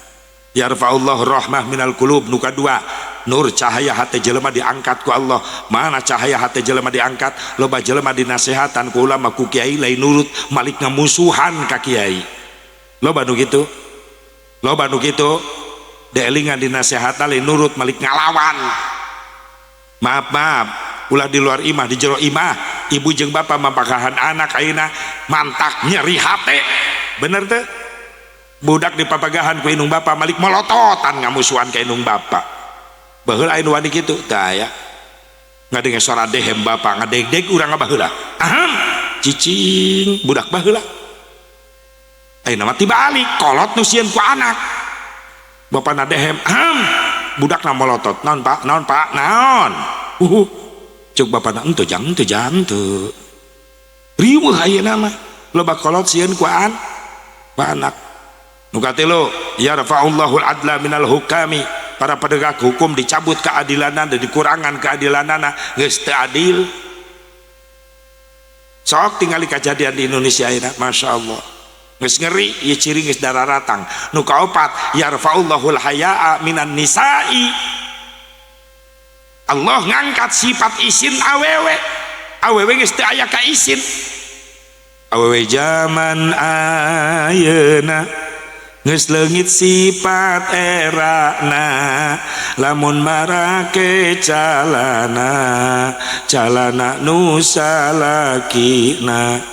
Yarfa'ullahu rahmah minal qulub. Nu kadua, nur cahaya hati jelema diangkat ku Allah. Mana cahaya hati jelema diangkat? Loba jelema dinasehatan ku ulama ku kiai lain nurut, malik ngamusuhan ka kiai. Loba nu kitu. Loba nu kitu. Deelingan dinasehatan lain nurut, malik ngalawan. Maaf maaf, ulah di luar imah, di jero imah, ibu jeung bapa mapakahan anak ayeuna mantak nyeri hate. Bener teu? Budak dipapagahan ku indung bapa malik molototan ngamusuhan ka indung bapa. Baheula aya nu wani kitu tah aya. Ngadenge suara dehem bapa ngadegdeg urang baheula. Aham, cicing budak baheula. Ayeuna mah tibalik kolot nu sieun ku anak. Bapana dehem, aham, budakna molotot. Naon Pak? Naon Pak? Naon? Cuk bapana henteu jang teu jang teu. Riweuh ayeuna mah. Loba kolot sieun ku anak. Nu katilu, yarfa'ullahul adla minal hukami. Para penegak hukum dicabut keadilanna dan dikurangan keadilanana, geus teu adil. Sok tingali kejadian di Indonesia ayeuna, Masya Allah. Geus ngeri, ieu ciri geus dararatang. Nu kaopat, yarfa'ullahul haya'a minan nisa'i. Allah ngangkat sifat isin awewe. Awewe geus teu aya ka isin. Awewe zaman ayeuna geus leungit sifat erana, lamun marake calana, calana nu salakina.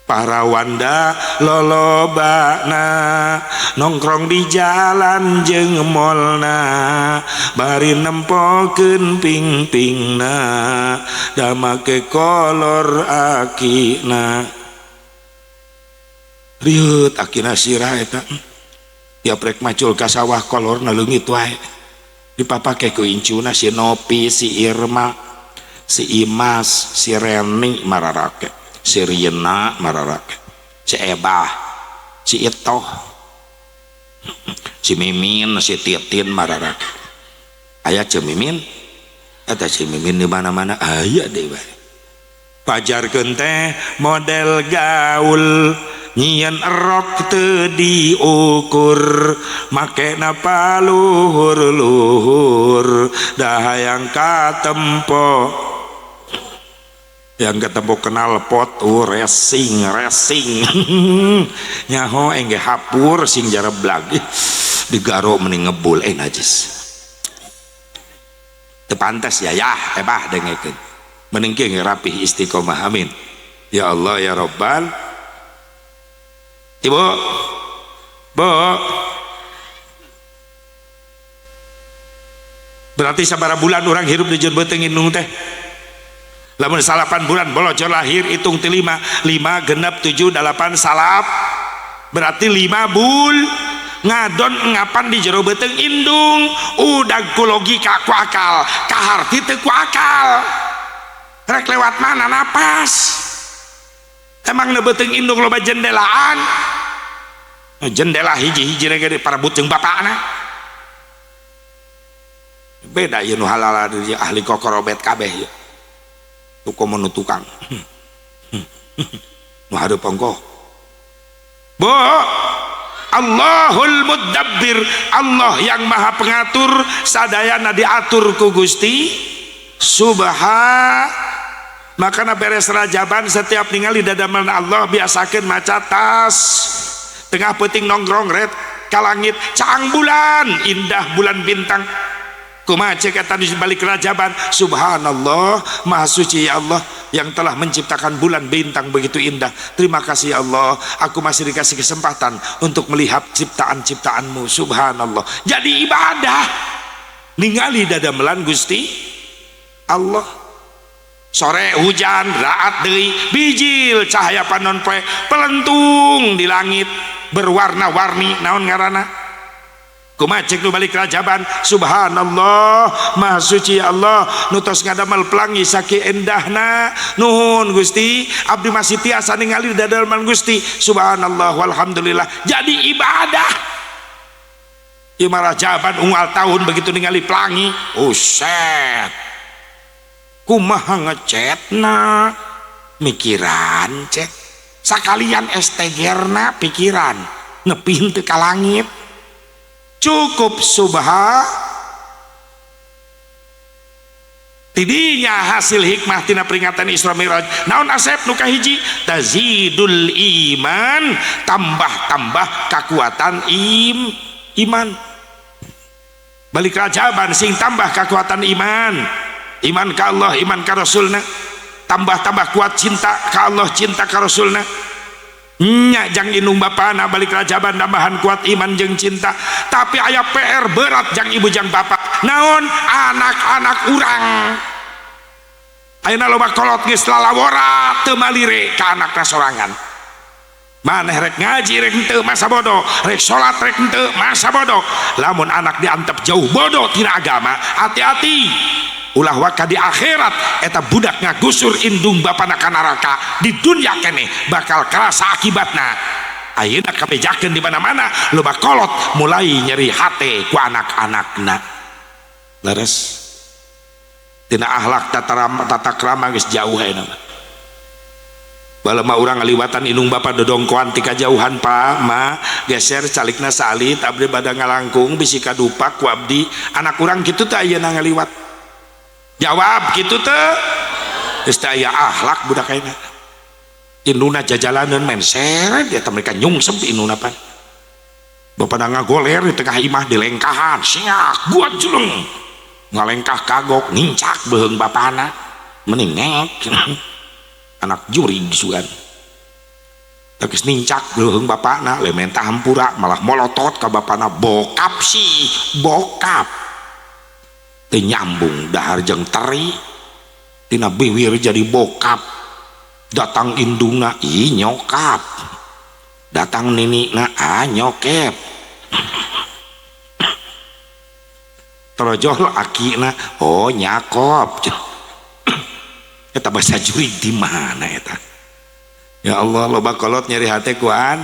Para wanda lolobana nongkrong di jalan jeung molna, bari nempokeun ping-pingna, da make kolor akina. Riut akina sirah eta. Tiap rek macul ka sawah kolorna leungit wae. Dipapake ku incuna si Nopi, si Irma, si Imas, si Reni mararake, si Riena mararake, si Ebah, si Itoh, si Mimin, si Titin mararake. Aya ce Mimin? Eta si Mimin di mana-mana aya deui bae. Pajarkeun teh model gaul, nyieun rok teu diukur, makena paluhur-luhur, da hayang katempo. Yang ketempo kenal pot, racing racing. Nyaho engge hapur sing jareblag, digaro mending ngebul najis. Teu pantes ya yah ebah dengekeun. Mending kieu rapih istiqomah, amin. Ya Allah ya Rabbal. Ibu, bu, berarti sabaraha bulan orang hirup di jero beuteung indung teh. Lamun 8 bulan bolojor lahir hitung ti 5, 5 genep 7 8 salap, berarti 5 bul ngadon ngapan di jero beuteung indung. Udah ku logika ku akal, kaharti teu ku akal. Rek lewat mana napas? Emang beuteung indung loba jendelaan? Jendela hiji-hiji ge parebut jeung bapakna. Beda ieu nu halal ahli kokorobet kabeh ieu. Tuko nu tukang. Nu hareup ongkoh. Bu, Allahul Mudabbir, Allah yang Maha Pengatur, sadayana diatur ku Gusti Subhan. Makana beres rajaban setiap ningali dadamelan Allah biasakeun maca tas. Tengah peuting nongkrong red ka langit caang bulan, indah bulan bintang. Kumaha cek eta di balik rajaban, subhanallah, maha suci ya Allah yang telah menciptakan bulan bintang begitu indah. Terima kasih ya Allah, aku masih dikasih kesempatan untuk melihat ciptaan-ciptaanmu. Subhanallah. Jadi ibadah ningali dadamelan Gusti Allah. Sore hujan raat deui, bijil cahaya panon poe pelentung di langit berwarna-warni, naon ngaranna? Kumaha cek nu balik rajaban, subhanallah, maha suci ya Allah nu tos ngadamel pelangi sakieu endahna. Nuhun Gusti, abdi masih tiasa ningali dadamelan Gusti. Subhanallah walhamdulillah. Jadi ibadah. Ieu mah rajaban unggal tahun begitu ningali pelangi, uset. Kumaha ngecetna? Mikiran cet. Sakalian STG-na pikiran nepi henteu ka langit. Cukup subha tidinya hasil hikmah tina peringatan Isra Mi'raj. Naon asep nu kahiji? Tazidul iman, tambah-tambah kekuatan iman. Balik rajaban sing tambah kekuatan iman. Iman ka Allah, iman ka Rasulna. Tambah-tambah kuat cinta ka Allah, cinta ka Rasulna. Nya jang indung bapana balik rajaban tambahan kuat iman jeung cinta. Tapi aya PR berat jang ibu jang bapak. Naon? Anak-anak urang. Ayeuna loba kolot geus lalawora teu malire ka anakna sorangan. Maneh rek ngaji rek henteu masa bodoh, rek salat rek henteu masa bodoh. Lamun anak diantep jauh bodoh tina agama, hati-hati. Ulah waka di akhirat eta budak ngagusur indung bapana ka neraka, di dunia keneh bakal kerasa akibatna. Ayeuna kabejakeun di mana-mana loba kolot mulai nyeri hate ku anak-anakna. Leres tina akhlak tata krama geus jauh ayeuna mah. Balema urang ngaliwatan indung bapa dodongkoan ti kajauhan, pa ma geser calikna salit abdi bada ngalangkung bisi kadupak ku abdi. Anak urang kitu teh ayeuna ngaliwat. Jawab gitu teh geus teh aya akhlak budak ayeuna. Induna jajalaneun main seret eta mereka nyungsep induna pan. Bapana ngagoler di tengah imah dilengkahan siak buat julung ngalengkah kagok nincak beuheung bapana mending ngek anak jurig sugan. Geus nincak beuheung bapana le menta hampura malah molotot ka bapana, bokap sih bokap. Teu nyambung dahar jeung teri tina biwir jadi bokap. Datang indungna ih nyokap, datang ninikna ah nyokep, terojol akina oh nyakop. Eta bahasa jurig di mana eta? Ya Allah, loba kolot nyeri hate kuan.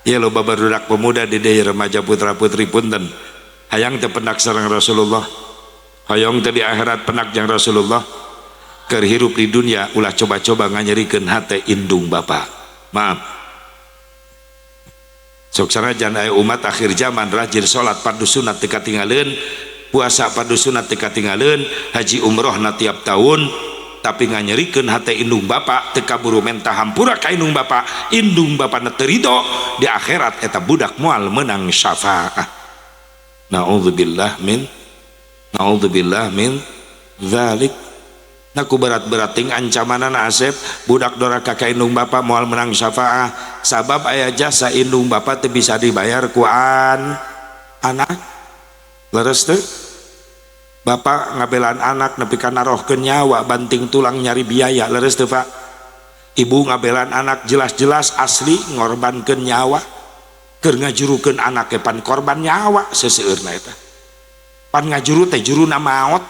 Ya loba barudak pemuda di deui remaja putra putri punten hayang teu pendak sareng Rasulullah, hoyong teu di akhirat penak jeung Rasulullah. Keur hirup di dunia ulah coba-coba nganyerikeun hate indung bapa. Maaf. Sok sanajan aya umat akhir zaman rajin salat fardu sunat teu katingaleun, puasa fardu sunat teu katingaleun, haji umrohna tiap tahun, tapi nganyerikeun hate indung bapa teu kaburu menta hampura ka indung bapa, indung bapana teu ridho, di akhirat eta budak moal meunang syafaah. Naudzubillah min naudzubillah min dzalik. Naku berat-berat ting ancamanana asep budak doraka ka indung bapa moal menang syafaah, sabab aya jasa indung bapa teu bisa dibayar ku anak. Leres teu? Bapak ngabelaan anak nepi ka narohkeun nyawa banting tulang nyari biaya, leres teu Pak? Ibu ngabelaan anak jelas-jelas asli ngorbankeun nyawa keur ngajurukeun anak pan korban nyawa seseueurna eta. Pan ngajuru teh juruna maot.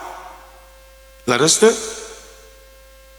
Leres teu?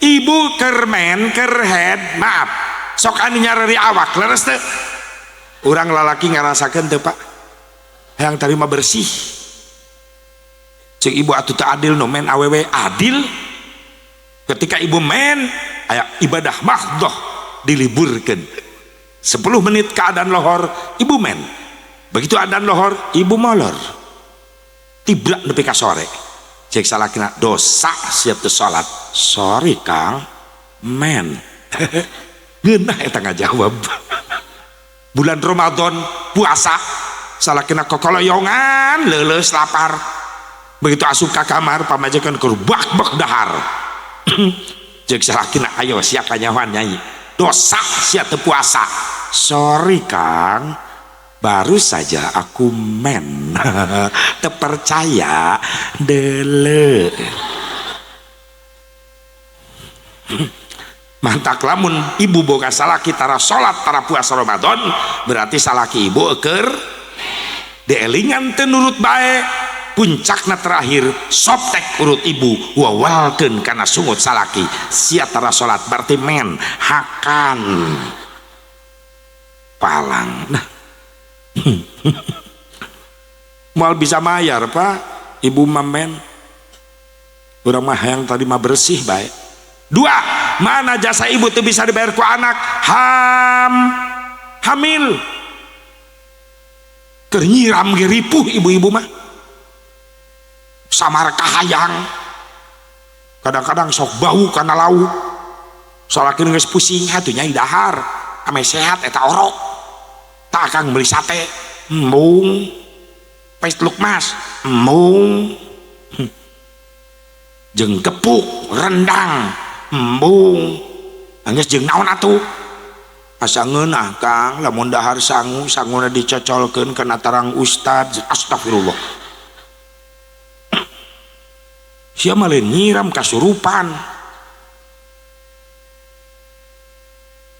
Ibu kermen kerhead maaf sok anu nyareri awak leres teu? Urang lalaki ngarasakeun teu Pak? Hayang tarima bersih. Cek ibu atuh teu adil no men awewe adil. Ketika ibu men aya ibadah mahdoh diliburkeun 10 menit keadaan lohor ibu men, begitu adan lohor ibu molor tibrak nepi ka sore. Cek salakina dosa siap teu salat. Sorry Kang men. Ngeunah eta ngajawab. Bulan Ramadan puasa salakina kokoloyongan leuleus lapar, begitu asup ka kamar pamajikan keur bak-bak dahar. Cek salakina ayo sia kanyahoan nyai dosa sia teu puasa. Sorry Kang, baru saja aku men. Terpercaya dele. Mantak lamun ibu boga salaki tara salat tara puasa Ramadan berarti salaki ibu eker dielingan teu nurut bae. Puncakna terakhir soptek urut ibu wawalkeun kana sungut salaki sia tara salat berarti men hakan palang. Nah moal bisa mayar Pak ibu mah men. Urang mah hayang tadi mah bersih bae. Dua, mana jasa ibu tuh bisa dibayar ku anak? Hamil keur nyiram ge ripuh ibu-ibu mah. Samar kahayang kadang-kadang sok bau kana lauk. Salakina geus pusing atuh nyai dahar ame sehat eta orok. Tak akang beli sate embung, pes lukmas embung, jeung gepuk rendang embung. Anggeus jeung naon atuh? Asa ngeunah Kang lamun dahar sangu sanguna dicocolkeun kana tarang ustad. Astagfirullah. Sia mah lain nyiram kasurupan.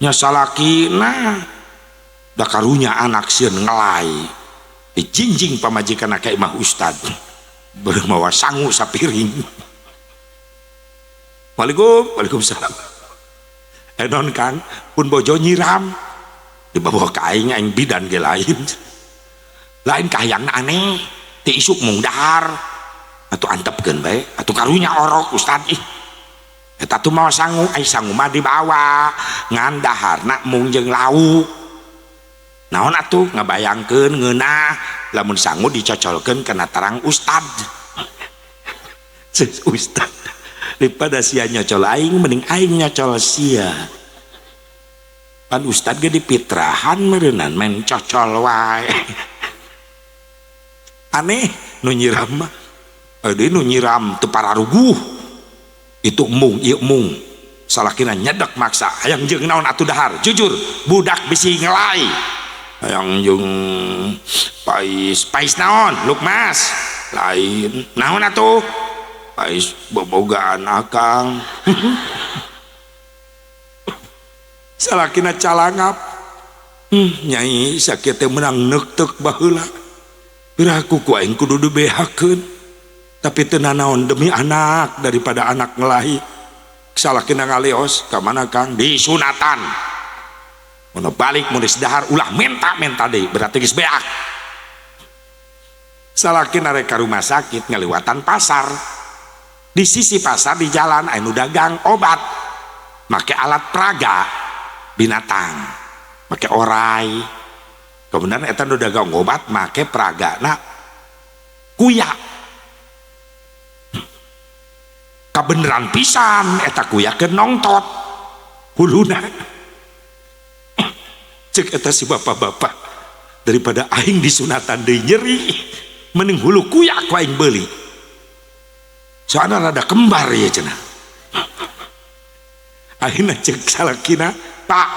Nya salakina da karunya anak sieun ngelai dijinjing pamajikan ka imah ustad bermawa sangu sapiring. Waalaikum, waalaikumsalam. Non Kang, pun bojo nyiram dibawa ka aing aing bidan ge lain. Lain kahayangna aneh, ti isuk mung dahar. Atuh antepkeun bae, atuh karunya orok ustad ih. Eta tuh mawa sangu, ai sangu mah dibawa ngan daharna mung jeung lauk. Naon atuh ngabayangkeun ngeunah lamun sangu dicocolkeun kana tarang ustad. Ustad daripada sia nyocol aing mending aing nyocol sia. Pan ustad ge dipitrahan meureunnan main cocol wae. Aneh nu nyiram mah. Deui nu nyiram teu pararuguh. Itu mung ieu mung. Salakina nyedek maksa hayang jeung naon atuh dahar. Jujur budak bisi ngelai. Hayang jeung pais, pais naon? Lukmas. Lain. Naon atuh? Pais bobogaan akang. Salakina calangap. Nyai sakieu teh meunang neukteuk baheula. Piraku ku aing kudu dibehakeun. Tapi teu nanaon demi anak daripada anak ngelahi. Salakina ngaleos ka mana Kang? Disunatan. Mun balik mun geus dahar ulah menta-menta deui berarti geus beak. Salakina rek ka rumah sakit ngaliwatan pasar. Di sisi pasar di jalan anu dagang obat make alat peraga binatang make orai. Kemudian eta nu dagang obat make peragana kuya. Kabeneran pisan eta kuya keur nongtot huluna. Cek eta si bapak-bapak daripada aing disunatan deui nyeri mending hulu kuya ku aing beuli. Soalna rada kembar ya cenah. Akhirna cek salakina, Pak,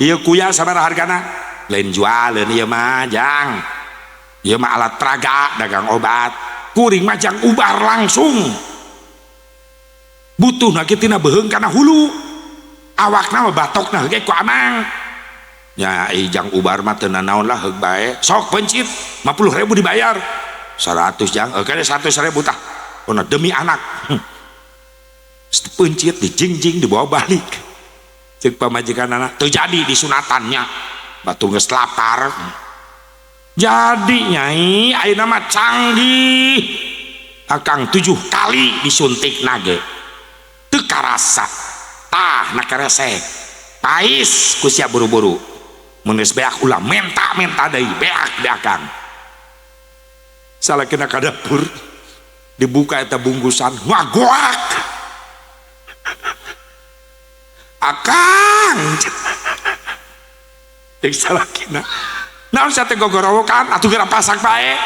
ieu kuya sabaraha hargana? Lain jualeun ieu mah, Jang. Ieu mah alat peraga dagang obat. Kuring mah jang ubar langsung. Butuhna ge tina beuheung kana hulu. Awakna mah batokna ge ku amang. Nya jang ubar mah teu nanaon lah heug bae. Sok pencit 50.000 dibayar. 100 jang, oke 100.000 tah. Ona demi anak. Pencit dijingjing dibawa balik. Cek pamajikanana teu jadi disunatannya. Batu geus lapar. Jadi nyai ayeuna mah canggih. Akang 7 kali disuntik nage. Teu karasa. Tah na keresek. Pais ku sia buru-buru. Mun geus beak ulah menta-menta deui, beak di akang. Salakina ka dapur dibuka eta bungkusan, ngagoak. Akang. Cek salakina. Naon sia teh gogorowokan atuh geura pasak bae.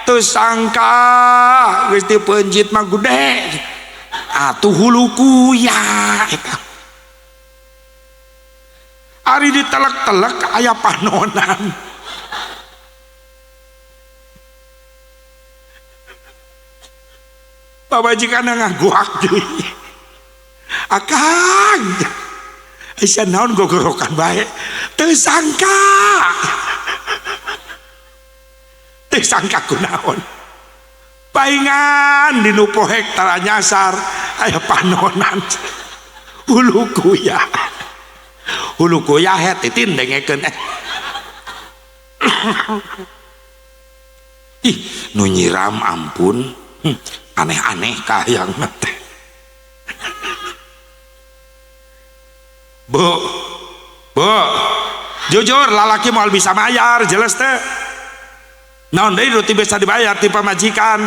Teu sangka geus dipeunjit mah gede. Atuh hulu kuya eta. Ari ditelek-telek aya panonan. Pamajikan ngagoak deui. Akang. Sia naon gogorokan bae. Teu sangka. Teu sangka kunaon. Paingan dinu poek tara nyasar aya panonan. Hulu kuya. Hulu kuya het titin dengekeun. Ih, nu nyiram ampun. Aneh-aneh kahayang teh. Bu, bu, jujur lalaki moal bisa bayar jelas teh. Naon deui nu teu bisa dibayar ti pamajikan.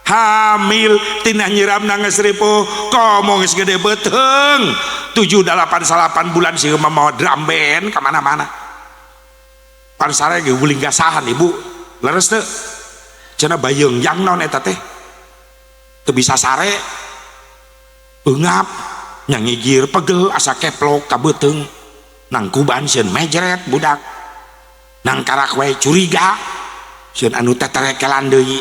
Hamil tina nyiramna geus ripuh, komo geus gede beuteung. 7 8 9 bulan sieun mah mawa drum band ka mana-mana. Pan sare ge guling gasahan ibu. Leres teu? Cenah bayeung yang naon eta teh? Teu bisa sare. Eungap nyangigir pegel asa keplok ka beuteung. Nangkuban sieun mejret budak. Nang karak wae curiga. Sieun anu teterekelan deui.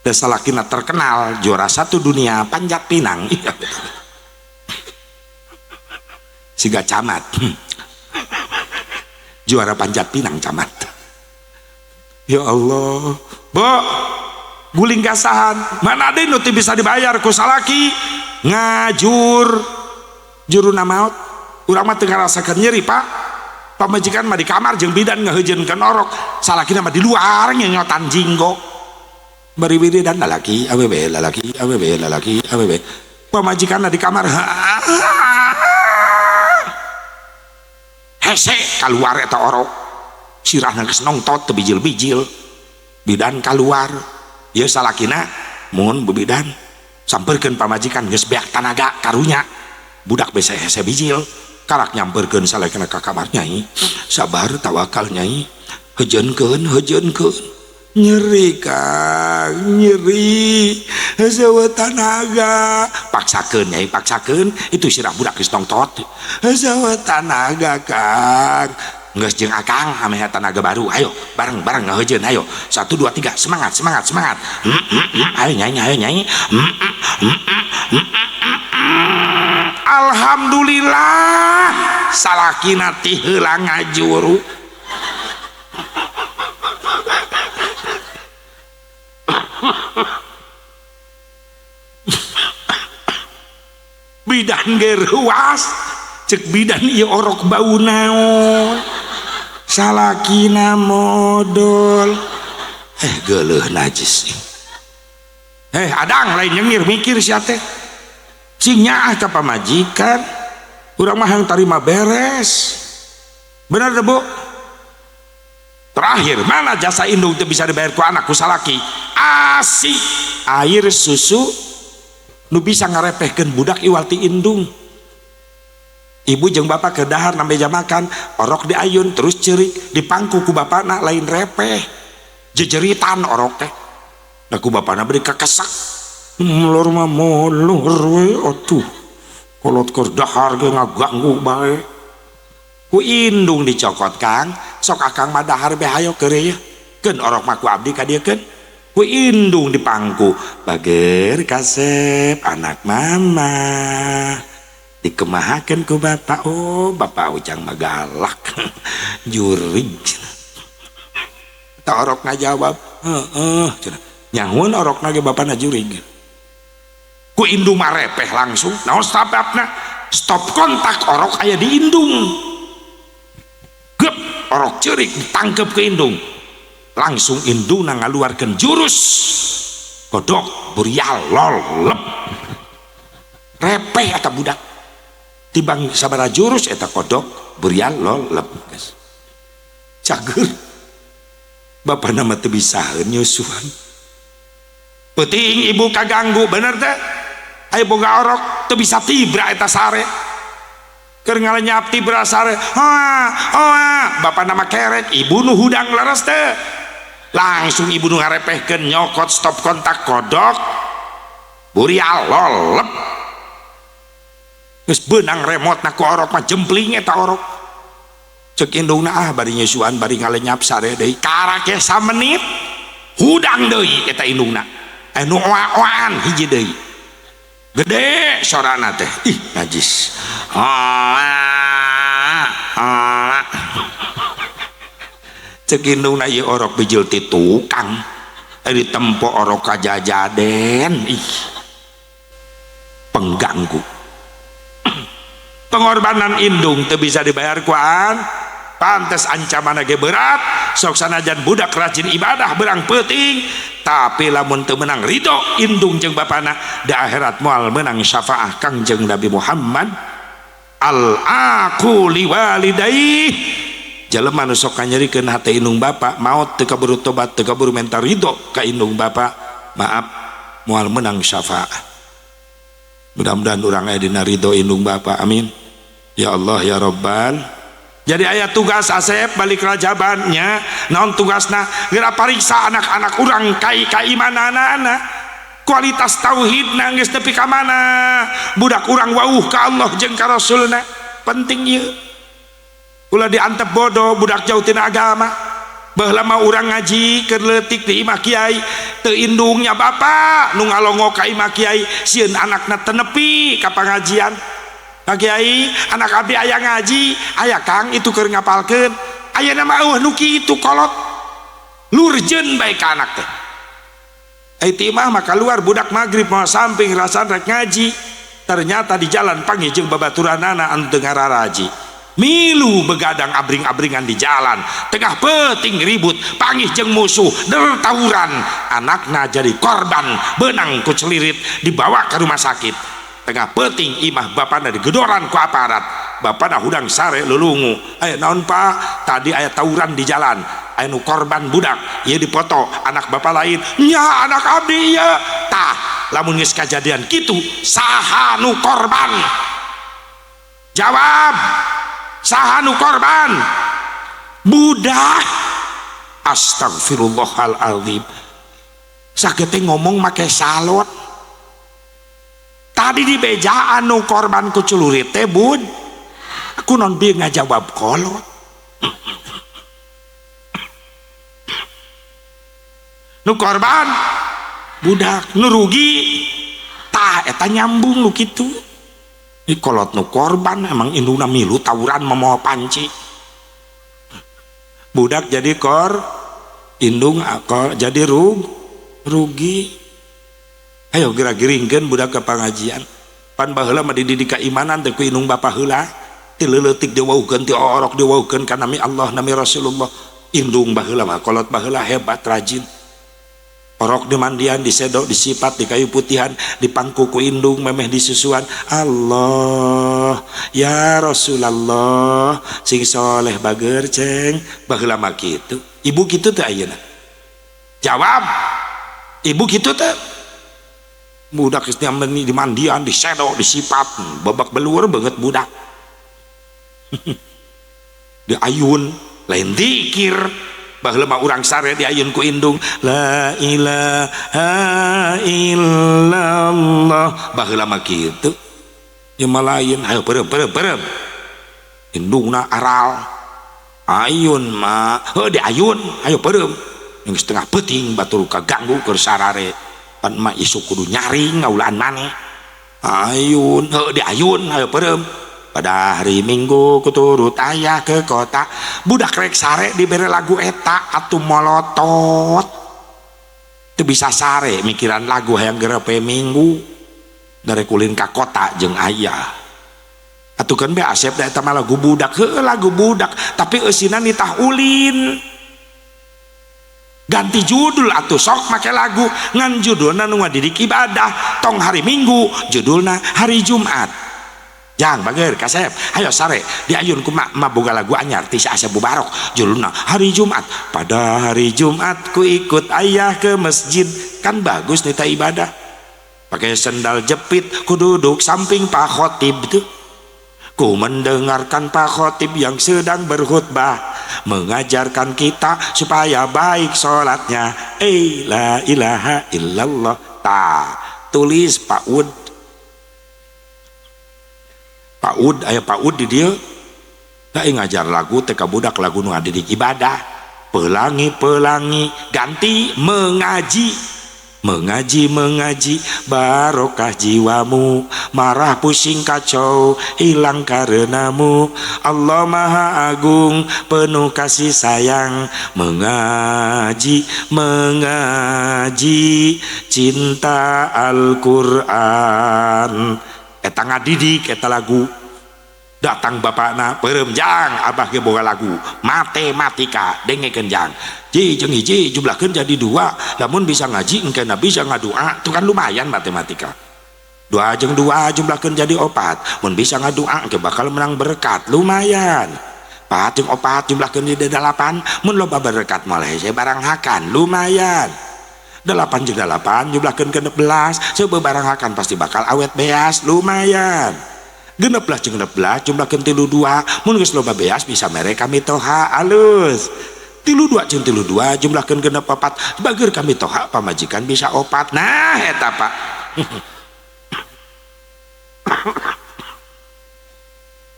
Da salakina terkenal juara 1 dunia panjat pinang. Siga camat. Juara panjat pinang camat. Ya Allah. Bu, guling gasahan. Mana deui nu teu bisa dibayar ku salaki? Ngajur. Juruna maot. Urang mah teu ngarasakeun nyeri, Pak. Pamajikan mah di kamar jeung bidan ngaheujeunkeun orok. Salakina mah di luar nyenyotan jinggo. Bari wiridan lalaki awewe lalaki awewe lalaki awewe. Pamajikanna di kamar. Hese kaluar eta orok. Sirahna geus nongtot teu bijil-bijil. Bidan kaluar. Ieu salakina mun bebidan sampeurkeun pamajikan geus beak tanaga karunya. Budak bese hese bijil. Karak nyamperkeun salakina ka kamar nyai. Sabar tawakal nyai. Heujeunkeun heujeunkeun. Nyeri Kang, nyeri. Heuseue tanaga. Paksakeun nyai, paksakeun. Itu sirah budak geus nongtot. Heuseue tanaga Kang. Geus jeung akang ameh tanaga baru. Ayo bareng-bareng ngaheujeun ayo. 1 2 3 semangat semangat semangat. Ayo nyai, ayo nyai. Alhamdulillah salakina ti heula ngajuru. Bidan ge reuas, cek bidan ieu orok bau naon. Salakina modol. Geuleuh najis. Adang lain nyengir mikir sia teh. Cing nyaah ka pamajikan. Urang mah hayang tarima beres. Bener teu, Bu? Terakhir, mana jasa indung teu bisa dibayar ku anak ku salaki? Asi air susu nu bisa ngarepehkeun budak iwal ti indung. Ibu jeung bapak ke dahar na meja makan, orok diayun terus ceurik, dipangku ku bapakna lain repeh. Jejeritan orok teh. Da ku bapakna beri kekesak. Molor mah molor we atuh. Kolot keur dahar ge ngaganggu bae. Ku indung dicokot Kang, sok akang mah dahar be hayo keur ieu. Keun orok mah ku abdi ka dieu keun. Ku indung dipangku, bager kasep anak mama. Dikemahakeun ku bapak, oh bapak Ujang mah galak. Jurig. Ta orok ngajawab, heeh cenah. Nyahueun orokna ge bapana jurig. Ku indung mah repeh langsung. Naon sababna? Stop kontak orok aya di indung. Gep, orok ceurik ditangkep ke indung. Langsung indungna ngaluarkeun jurus. Kodok burial lol lep. Repeh eta budak. Tibang sabaraha jurus eta kodok burial lol lep, guys. Cager. Bapana mah teu bisaeun nyusuan. Peuting ibu kaganggu bener teh. Aya boga orok teu bisa tibra eta sare. Keur ngalenyap tibra sare. Hoa, hoa, bapana mah kerek, ibu nu hudang leres teh. Langsung ibu nu ngarepehkeun nyokot stop kontak kodok burial lolep. Geus beunang remotna ku orok mah jempling eta orok. Cek indungna ah bari nyusuan bari ngalenyap sare deui karake samenit hudang deui eta indungna. Anu oa-oaan hiji deui. Gede sorana teh. Ih najis. Hoa hoa. Cek indungna ieu orok bijil ti tukang. Ditempo orok kajajaden. Ih. Pengganggu. Pengorbanan indung teu bisa dibayar kuan. Pantes ancaman ge berat. Sok sanajan budak rajin ibadah berang peuting, tapi lamun teu meunang ridho indung jeung bapana di akhirat moal meunang syafaah Kangjeng Nabi Muhammad. Al aqu liwalidayhi. Jelema nu sok kanyerikeun hate indung bapa maot teu kaburu tobat teu kaburu menta ridho ka indung bapa, maaf moal meunang syafaah. Mudah-mudahan urang aya dina ridho indung bapa, amin. Ya Allah ya Rabbal. Jadi aya tugas Asep balik rajabannya, naon tugasna? Geura pariksa anak-anak urang kai kaimananana, kualitas tauhidna geus nepi ka mana? Budak urang wauh ka Allah jeung ka Rasulna, penting ieu. Ulah diantep bodoh budak jauh tina agama. Baheula mah urang ngaji keur leutik di imah kiai, teu indungnya bapa nu ngalongo ka imah kiai, sieun anakna teu nepi ka pangajian. Pak Kiai, anak abdi aya ngaji, aya Kang itu keur ngapalkeun. Ayeuna mah eueuh nu kitu kolot. Lurjeun bae ka anak teh. Ai ti imah mah kaluar budak magrib moal samping rasan rek ngaji. Ternyata di jalan panggih jeung babaturanana anu teu ngararaji. Milu begadang abring-abringan di jalan, tengah peuting ribut, panggih jeung musuh, der tawuran, anakna jadi korban, beunang ku celirit dibawa ke rumah sakit. Tengah peuting imah bapana digedoran ku aparat, bapana hudang sare lulungu. Aya naon Pak? Tadi aya tawuran di jalan, aya nu korban budak, ieu dipoto anak bapa lain, nya anak abdi ieu. Tah, lamun geus kajadian kitu, saha nu korban? Jawab. Saha nu korban? Budak. Astagfirullahalazim. Sagete ngomong make salot. Tadi di bejaan nu korban ku culurit teh bud. Aku non bieu ngajawab kolot. Nu korban budak, nu rugi tah eta nyambung nu kitu. Di kolot nu korban emang indungna milu tawuran mamawa panci. Budak jadi kor, indung akor jadi rugi. Ayo geura-giringkeun budak ke pangajian. Pan baheula mah dididik keimanan teh ku indung bapa heula. Ti leuletik diwauhkeun, ti orok diwauhkeun ka nami Allah, nami Rasulullah. Indung baheula mah kolot baheula hebat rajin. Orok dimandian, disedok, disipat, di kayu putihan, dipangku ku indung, memeh disusuan. Allah, ya Rasulullah, sing soleh bager ceng. Baheula mah kitu. Ibu kitu teh ayeuna? Jawab. Ibu kitu teh? Budak geus dimandian, disedok, disipat, babak belur banget budak. Diayun, lain dikir. Baheula mah urang sare diayun ku indung, la ilaha illallah. Baheula mah kitu. Ieu mah lain, hayo beureum beureum beureum. Indungna aral. Ayun mah, heuh diayun, hayo beureum. Yang setengah peuting batur kaganggu keur sarare. Pan mah isuk kudu nyaring ngaulaan maneh. Ayun, heuh diayun, hayo beureum. Pada hari Minggu kuturut ayah ke kota. Budak rek sare dibere lagu eta atuh molotot. Teu bisa sare mikiran lagu hayang gerepe Minggu. Dari kulin ka kota jeung ayah. Atuh kan be Asep da eta mah lagu budak, heueuh lagu budak, tapi eusina nitah ulin. Ganti judul atuh sok make lagu ngan judulna nu ngadidik ibadah, tong hari Minggu, judulna hari Jumat. Jang bager kasep, ayo sare diayun ku mak boga lagu anyar ti si Asep Mubarok, judulna hari Jumat. Pada hari Jumat ku ikut ayah ke masjid, kan bagus nitah ibadah. Pakai sendal jepit ku duduk samping Pak Khotib tuh. Ku mendengarkan Pak Khotib yang sedang berkhutbah, mengajarkan kita supaya baik sholatnya. La ilaha illallah. Ta, tulis Pak Ud. Pak Ud, aya Pak Ud di dieu. Da ngajar lagu teh ka budak lagu nu ngadidik ibadah. Pelangi-pelangi ganti mengaji. Mengaji, mengaji, barokah jiwamu, marah pusing kacau, hilang karenamu. Allah Maha Agung, penuh kasih sayang. Mengaji, mengaji, cinta Al-Quran. Eta ngadidik, eta lagu. Datang bapakna, peureum jang, abah ge boga lagu matematika, dengekeun jang. Ji jeung hiji jumlahkeun jadi 2, lamun bisa ngaji engke bisa ngadua, itu kan lumayan matematika. 2 jeung 2 jumlahkeun jadi 4, mun bisa ngadua engke bakal menang berkat, lumayan. 4 jeung 4 jumlahkeun jadi 8, mun loba berkat moal hese barang hakan, lumayan. 8 jeung 8 jumlahkeun 16, seueuh barang hakan pasti bakal awet beas, lumayan. 16 jeung 16 jumlahkeun 32, mun geus loba beas bisa mere kami toha alus. 32 jeung 32 jumlahkeun 64, bager kami toha pamajikan bisa 4. Nah eta Pak.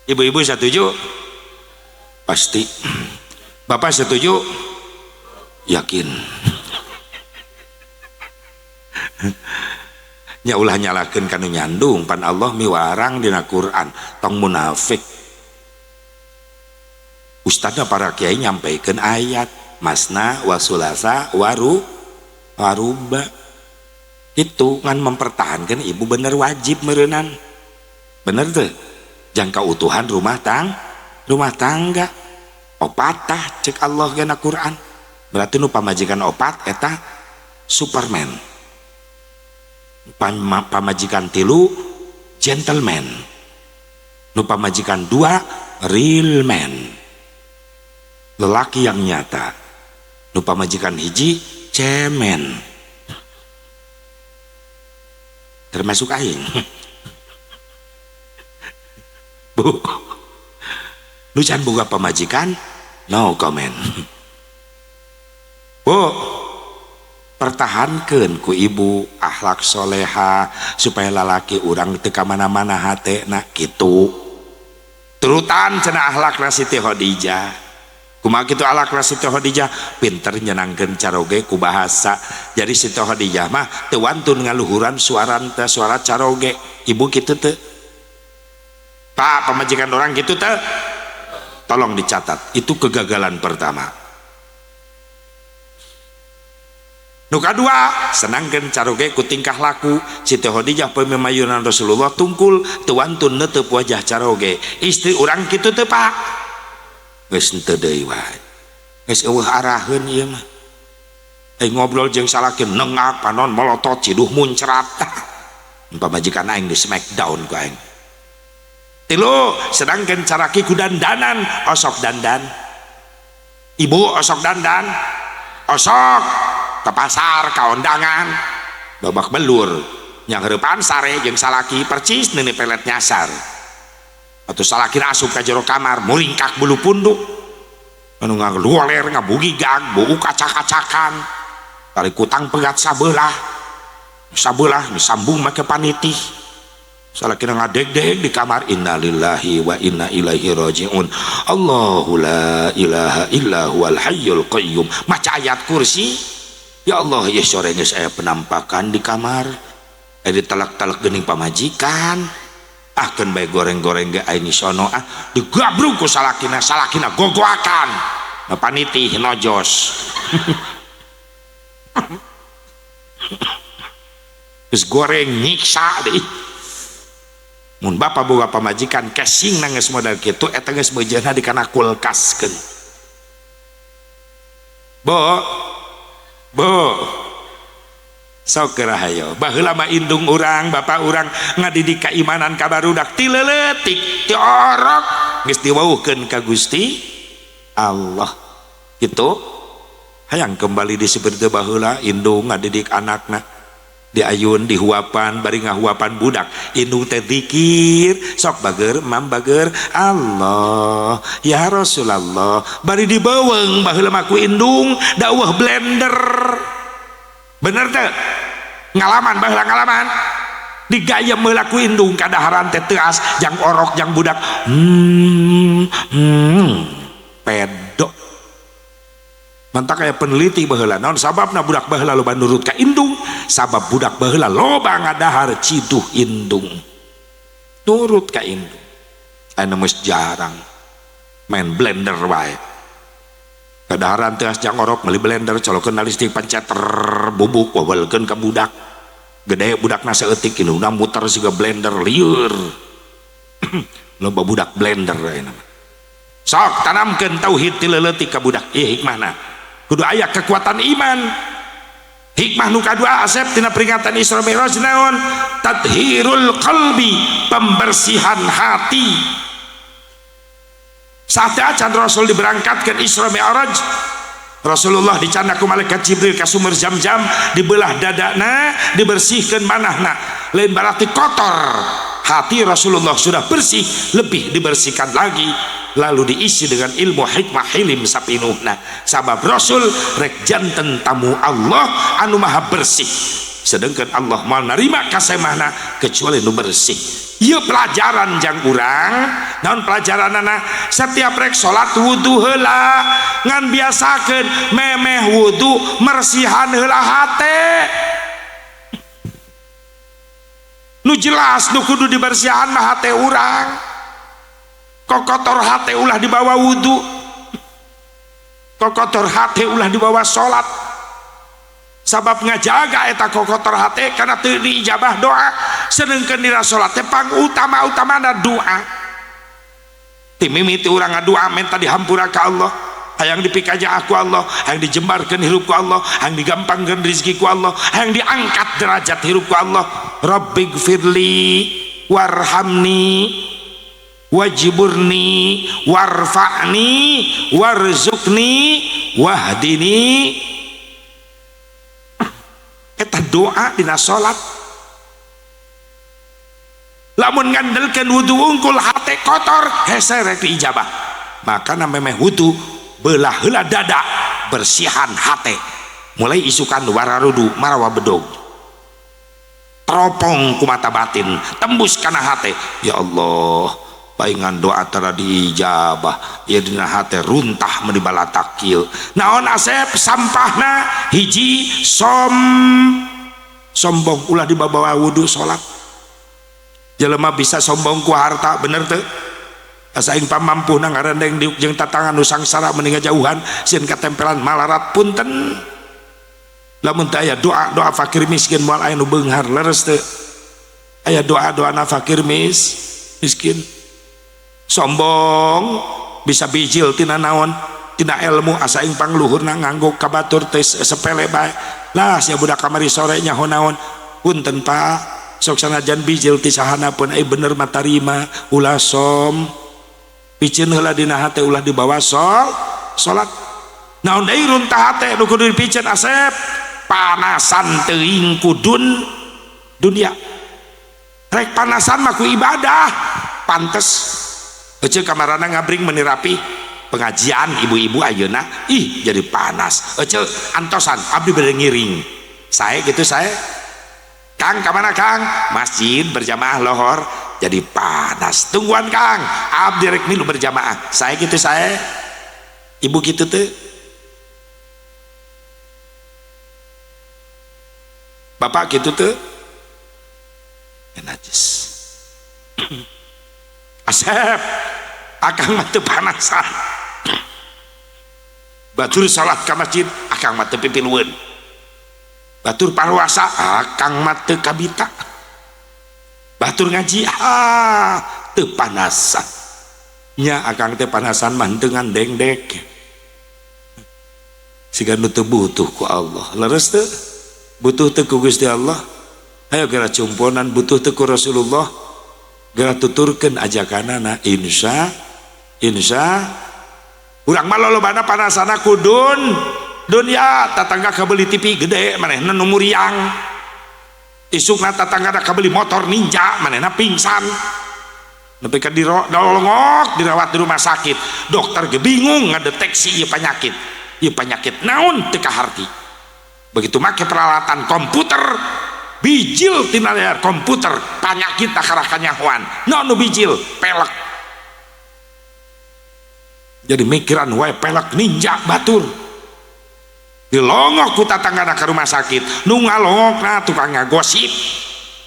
Ibu-ibu setuju? Pasti. Bapak setuju? Yakin. Nya ulah nyalakeun kanu nyandung pan Allah miwarang dina Quran tong munafik. Ustadna para kiai nyampaikeun ayat masna wasulasa waru waruba. Itu ngan mempertahankan ibu bener wajib meureunan. Bener teu? Jangka utuhan rumah tangga. Opatah cek Allah dina Quran. Berarti nu pamajikan opat eta Superman. Pamajikan 3 gentleman, nu pamajikan 2 real man, lelaki yang nyata, nu pamajikan 1 cemen, termasuk aing. Bu, nu can boga pamajikan no comment. Bu, pertahankan ku ibu akhlak soleha supaya lalaki urang teu ka mana-mana hatena kitu. Turutan cenah akhlakna Siti Khadijah. Kumaha kitu akhlakna Siti Khadijah? Pinter nyenangkeun caroge ku bahasa. Jadi Siti Khadijah mah teu wantun ngaluhuran suara teh suara caroge. Ibu kitu teu? Pak, pamajikan orang kitu teu? Tolong dicatat, itu kegagalan pertama. Nu kadua, senangkeun caroge ku tingkah laku. Siti Khadijah pemimayunan Rasulullah tungkul teu wantun neuteub wajah caroge. Istri urang kitu teu Pak? Geus henteu deui wae. Geus eueuh araheun ieu mah. Ngobrol jeung salaki nengak panon molotot ciduh muncrat. Pamajikan aing di smackdown ku aing. 3, sedangkeun caraki ku dandanan, osok dandan. Ibu osok dandan. Osok ke pasar ka undangan babak belur nyangreupan sare jeung salaki percis neuni pelet nyasar. Atuh salaki asup ka jero kamar muringkak bulu punduk anu ngalualer ngabugigag buu kacak-kacakan tarik kutang pegat sabelah sabelah disambung make panitih. Salaki ngadeg-deg di kamar innalillahi wa inna ilaihi rajiun. Allahu la ilaha illa huwal hayyul qayyum. Maca ayat kursi. Ya Allah, ya sorenya saya penampakan di kamar. Ditalak-talak geuning pamajikan. Ah keun bae goreng-goreng ge aing sono ah digabruk ku salakina, salakina gogoakan. Na panitih nojos. Geus goreng nyiksa deui. Mun bapa boga pamajikan casing na geus model kitu eta geus meujeunna di kana kulkaskeun. Bo bo sok geura hayo. Baheula mah indung urang, bapa urang ngadidik keimanan ka barudak ti leuletik, ti orok geus diwauhkeun ka Gusti Allah. Gitu. Hayang kembali di seperti baheula indung ngadidik anakna diayun dihuapan bari ngahuapan budak indung teh zikir sok bager mam bager Allah ya Rasulullah bari dibeuweung baheula mah ku indung dakwah blender bener teh ngalaman baheula ngalaman digayem heula ku indung kadaharan teh teuas jang orok jang budak pedok mantak kaya peneliti baheula naon sababna budak baheula loba nurut ka indung sabab budak baheula loba ngadahar ciduh indung nurut ka indung anu geus jarang main blender wae kadaharan teh jang orok meuli blender colokeun listrik panceter bubuk wawelkeun ka budak gede budakna saeutik indungna muter siga blender lieur loba budak blender ayeuna sok tanamkeun tauhid ti leuletik ka budak ieu hikmahna kudu aya kekuatan iman. Hikmah nu kadua Asep tina peringatan Isra Mi'raj naon? Tathirul qalbi, pembersihan hati. Saat acan Rasul diberangkatkan Isra Mi'raj, Rasulullah dicandak ku malaikat Jibril ka sumur Zam-Zam, dibelah dadana, dibersihkan manahna. Lain berarti kotor. Hati Rasulullah sudah bersih, lebih dibersihkan lagi, lalu diisi dengan ilmu hikmah hilim sapinuhna. Sabab Rasul rek janten tamu Allah anu maha bersih, sedangkan Allah moal narima kasemahna kecuali nu bersih. Ieu pelajaran jang urang. Naon pelajaranana? Setiap rek salat wudu heula, ngan biasakeun memeh wudu mersihan heula hate. Nu jelas nu kudu dibersihan mah hate urang. Kokotor hate ulah dibawa wudu, kokotor hate ulah dibawa salat. Sabab ngajaga eta kokotor hate karena teu diijabah doa. Sedengkeun dina salat teh pangutama-utamana doa. Ti mimiti urang ngadua menta dihampura ka Allah, hayang dipikaja aku Allah, hayang dijembarkeun hirup ku Allah, hayang digampangkeun rezeki ku Allah, hayang diangkat derajat hirup ku Allah. Rabbighfirli warhamni wajburni warfa'ni warzuqni wahdini. Eta doa dina salat. Lamun ngandelkeun wudu wungkul hate kotor hese rek diijabah. Maka memeh wudu belah heula dada, bersihan hate. Mulai isukan wararudu marawa bedog, teropong ku mata batin, tembus kana hate. Ya Allah, paingan doa tara diijabah, ieu dina hate runtah meuni balatak kieu. Naon Asep sampahna? Hiji, sombong ulah dibawa wudu salat. Jelema bisa sombong ku harta, bener teu? Asa aing pamampuhna ngarendeng diuk jeung tatangan nu sangsara mending ngajauhan sieun katempelan malarat punten. Lamun teu aya doa-doa fakir miskin moal aya nu beunghar, leres teu? Aya doa-doana fakir miskin. Sombong bisa bijil tina naon? Tina ilmu. Asa aing pangluhurna nganggo ka batur teh sepele bae. Lah sia budak kamari sore nyaho naon? Punten Pak, sok sanajan bijil ti sahana pun ai bener mah tarima, ulah som. Piceun heula dina hate ulah dibawa salat. Naon deui runtah hate nu kudu dipiceun Asep? Panasan teuing ku dunia. Rek panasan mah ku ibadah, pantes. Ece kamarana ngabring meuni rapi pengajian ibu-ibu ayeuna, ih jadi panas. Ece antosan abdi bade ngiring. Sae gitu sae. Kang kamana Kang? Masjid berjamaah lohor jadi panas. Tungguan Kang, abdi rek milu berjamaah. Sae gitu sae. Ibu gitu teu. Bapak gitu teu. Najis. Asep, akang mah teu panasan. Batur salat ka masjid, akang mah teu pipilueun. Batur paruasa, akang mah teu kabita. Batur ngaji teu panasan. Nya akang teh panasan mah henteu ngandengdek. Siga nu teu butuh ku Allah. Leres teu? Butuh teu ku Gusti Allah? Ayo geura cumponan butuh teu ku Rasulullah? Geura tuturkeun ajakanana insya urang mah lolobana panasana ku dunya tatangga kabeli TV gede manehna nu muriang. Isukna tatangga kabeli motor Ninja manehna pingsan. Nepi ka dilongok dirawat di rumah sakit. Dokter ge bingung ngadeteksi ieu penyakit. Ieu penyakit naon teu kaharti. Begitu make peralatan komputer bijil tina layar komputer penyakit takarah kanyahoan. Naon nu bijil? Pelek. Jadi mikiran wae pelek Ninja batur. Dilongok ku tatanggana ka rumah sakit. Nu ngalongokna tukang ngagosip.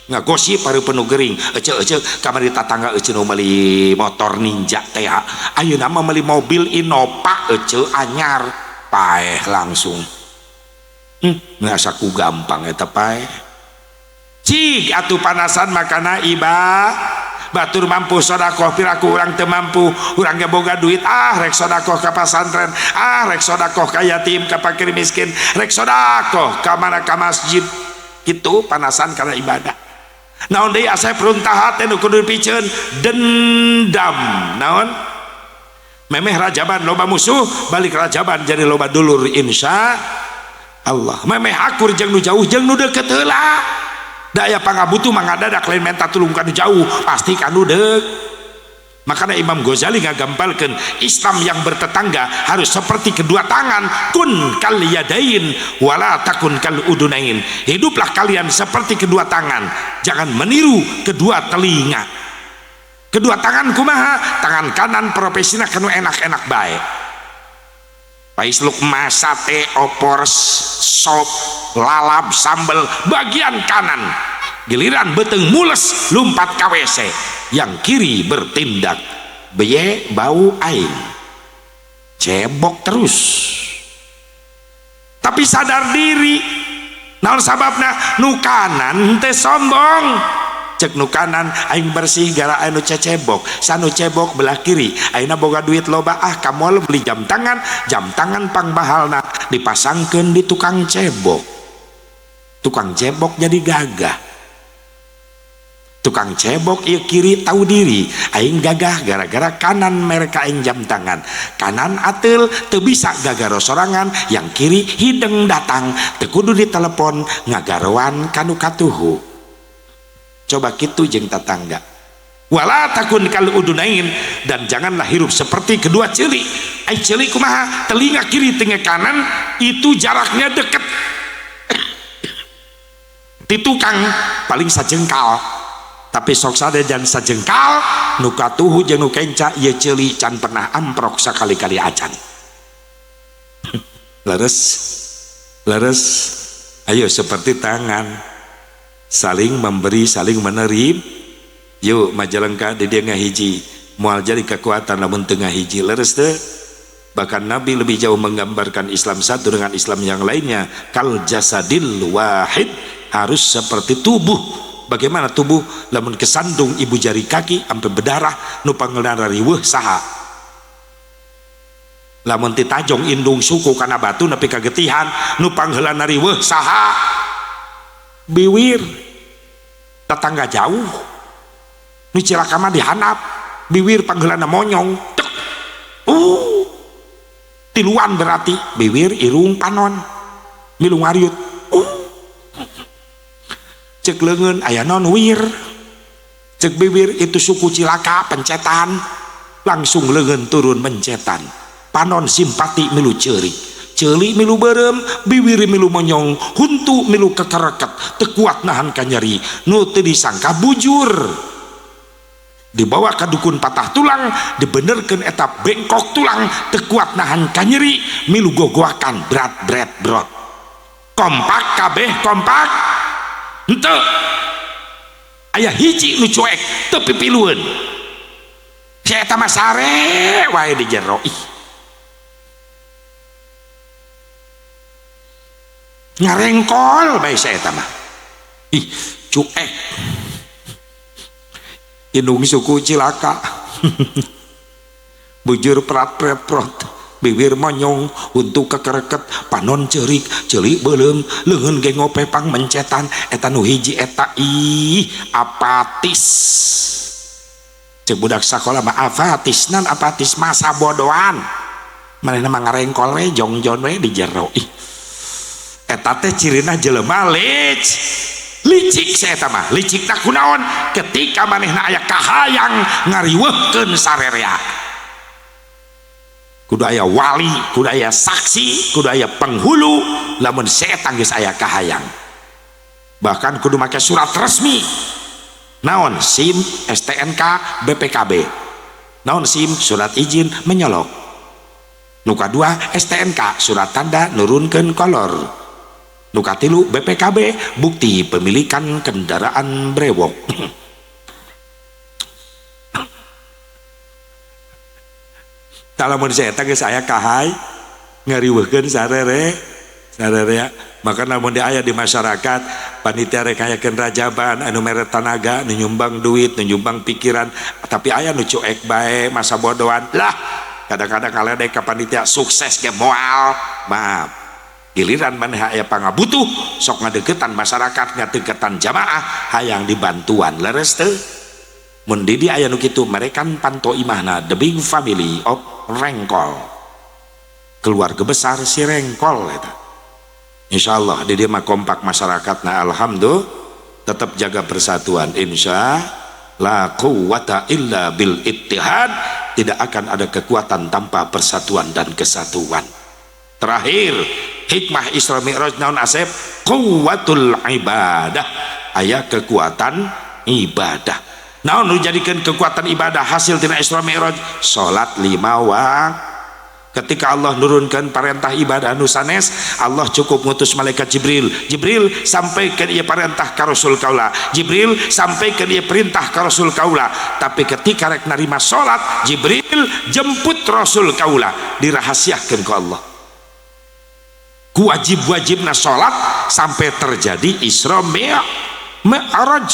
Ngagosip hareupeun nu gering. Ece-ece kamari tatangga ece nu meuli motor Ninja teh. Ayeuna mah meuli mobil Innova ece anyar. Paeh langsung. Ngasa ku gampang eta paeh. Cik atuh panasan makana iba. Batur mampu sodakoh piraku urang teu mampu, urang ge boga duit rek sodakoh ka pasantren, rek sodakoh ka yatim, ka fakir miskin, rek sodakoh ka mana ka masjid. Kitu panasan kana ibadah. Naon deui asep runtahat teh nu kudu dipiceun? Dendam. Naon? Memeh rajaban loba musuh, balik rajaban jadi loba dulur insya Allah. Memeh akur jeung nu jauh jeung nu deukeut heula. Daya pangabutuh mangadadak lain menta tulung kanu jauh pasti kanu deuk. Makanya Imam Ghazali ngagampalkeun Islam yang bertetangga harus seperti kedua tangan, kun kal yadain wala takun kal udunain. Hiduplah kalian seperti kedua tangan, jangan meniru kedua telinga. Kedua tangan kumaha? Tangan kanan profesina kanu enak-enak bae. Paisluk sate, opor, sop, lalap, sambel bagian kanan. Giliran beteng mules lumpat ka WC, yang kiri bertindak beye bau aing, cebok terus. Tapi sadar diri, naon sababna? Nu kanan teh sombong. Cek nu kanan aing bersih gara anu cecebok, sanu cebok belah kiri ayeuna boga duit loba ka mall beli jam tangan pangbahalna dipasangkeun di tukang cebok. Tukang cebok jadi gagah. Tukang cebok ieu kiri tahu diri aing gagah gara-gara kanan mereka aing jam tangan, kanan ateul teu bisa gagaro sorangan, yang kiri hideng datang teu kudu ditelepon ngagaroan kanu katuhu. Coba kitu jeung tatangga. Wala takun kal udunain, dan janganlah hirup seperti kedua ceuli. Ai ceuli kumaha? Telinga kiri telinga kanan itu jaraknya deket. Di tukang paling sajengkal. Tapi sok sade dan sajengkal nu katuhu jeung nu kenca ieu ceuli can pernah amprok sakali-kali acan. Leres. Leres. Ayo seperti tangan. Saling memberi, saling menerima. Yuk Majalengka di dia ngahiji, moal jadi kekuatan lamun teu ngahiji. Leres teu? Bahkan Nabi lebih jauh menggambarkan Islam satu dengan Islam yang lainnya. Kal jasadil wahid, harus seperti tubuh. Bagaimana tubuh? Lamun kesandung ibu jari kaki sampai berdarah, nu pangeunana riweuh saha? Lamun titajong indung suku kana batu nepi ka getihan, nu pangheulana riweuh saha? Biwir tetangga jauh nu cilaka mah dihanap, biwir pangheulana monyong tek. Tiluan berarti biwir irung panon milu ngariut. Cek leungeun aya naon wir, cek biwir itu suku cilaka pencetan, langsung leungeun turun mencetan, panon simpati milu ceurik, ceuli milu beureum, biwir milu monyong, huntu milu kekereket, teu kuat nahan kanyeri, nu teu disangka bujur. Dibawa ka dukun patah tulang, dibenerkeun eta bengkok tulang, teu kuat nahan kanyeri, milu gogoakan berat bret brot. Kompak kabeh kompak henteu. Aya hiji nu cuek teu pipilueun. Si eta mah sare wae di jero. Ih. Ngarengkol bae si eta mah. Ih, cuek. Indung suku cilaka. Bujur prat-pret prot, bibir monyong, untuk kekereket, panon cerik, celik beuleum, leungeun ge ngope pang mencetan, eta nu hiji eta ih apatis. Cek budak sakola mah apatis, nan apatis masa bodohan. Manehna mah ngarengkol we, jongjon we di jero. Ih. Eta teh cirina jelema licik saya eta mah. Licik tak kunaon ketika manehna aya kahayang ngariweuhkeun sarerea. Kudu aya wali, kudu aya saksi, kudu aya penghulu lamun setan geus aya kahayang. Bahkan kudu make surat resmi. Naon SIM, STNK, BPKB. Naon SIM, surat izin menyolok. Nu kadua STNK, surat tanda nurunkeun kolor. Nu katilu BPKB, bukti pemilikan kendaraan brewok. Lamun saya geus aya kahay ngariweuhkeun sarere sarere, maka lamun di aya di masyarakat panitia rek hayakeun rajaban anu mere tanaga, nu nyumbang duit, nu nyumbang pikiran, tapi aya nu cuek bae masa bodohan lah. Kadang-kadang kaledek ka panitia sukses ge moal, maaf. Giliran maneh aya pangabutuh sok ngadeukeutan masyarakat, ngadeukeutan jamaah hayang dibantuan, leres teu? Mun di dieu aya nu kitu, mereka panto imahna the big family of Rengkol, keluarga besar si Rengkol eta. Insyaallah di dieu mah kompak masyarakatna, alhamdulillah tetap jaga persatuan, insya la quwata illa bil ittihad, tidak akan ada kekuatan tanpa persatuan dan kesatuan. Terakhir hikmah Isra Mi'raj naon Asep? Quwwatul ibadah, aya kekuatan ibadah. Naon nu jadikeun kekuatan ibadah hasil tina Isra Mi'raj? Salat 5 waktu. Ketika Allah nurunkan perintah ibadah nu sanes, Allah cukup ngutus malaikat Jibril. Jibril sampaikan ieu perintah ka Rasul kaula. Jibril sampaikan ieu perintah ka Rasul kaula. Tapi ketika rek narima salat, Jibril jemput Rasul kaula, dirahasiakeun ku Allah. Ku wajib-wajibna salat sampai terjadi Isra Mi'raj.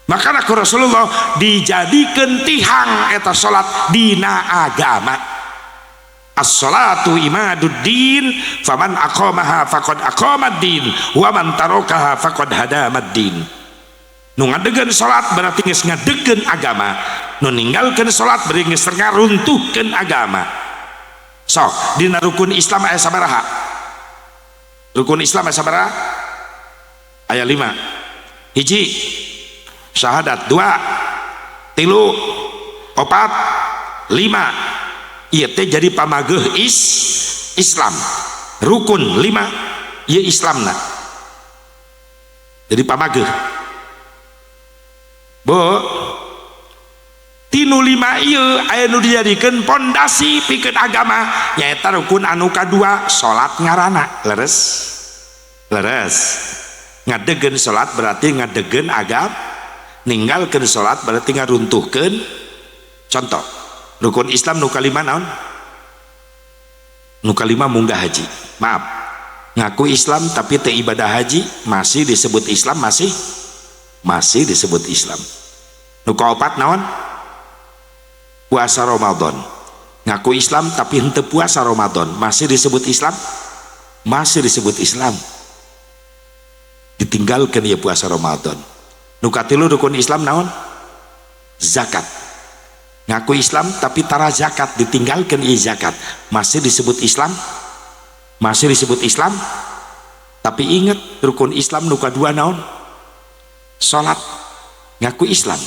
Maka ku Rasulullah dijadikan tihang eta salat dina agama. As-salatu imaduddin, faman aqamaha faqad aqamad din, wa man tarakaha faqad hadamad din. Nu ngadegkeun salat berarti geus ngadegkeun agama, nu ninggalkeun salat berarti geus ngaruntuhkeun agama. Sok dina rukun Islam aya sabaraha? Rukun Islam aya sabaraha? Aya 5. Hiji syahadat, 2, 3, 4, 5. Ieu teh jadi pamageuh Islam. Rukun 5 ieu Islamna. Jadi pamageuh. Bu, tinu 5 ieu aya nu dijadikeun pondasi pikeun agama nyaeta rukun anu kadua salat ngaranna. Leres? Leres. Ngadegkeun salat berarti ngadegkeun agama, ninggalkeun salat berarti ngaruntuhkeun. Contoh rukun Islam nu kalima naon? Nu kalima munggah haji. Maaf, ngaku Islam tapi teu ibadah haji masih disebut Islam, masih disebut Islam. Nu kaopat naon? Puasa Ramadan. Ngaku Islam tapi henteu puasa Ramadan masih disebut Islam? Masih disebut Islam. Ditinggalkeun ieu puasa Ramadan. Nu katilu rukun Islam naon? Zakat. Ngaku Islam tapi tara zakat, ditinggalkan ieu zakat, masih disebut Islam? Masih disebut Islam? Tapi ingat rukun Islam nu kadua naon? Salat. Ngaku Islam,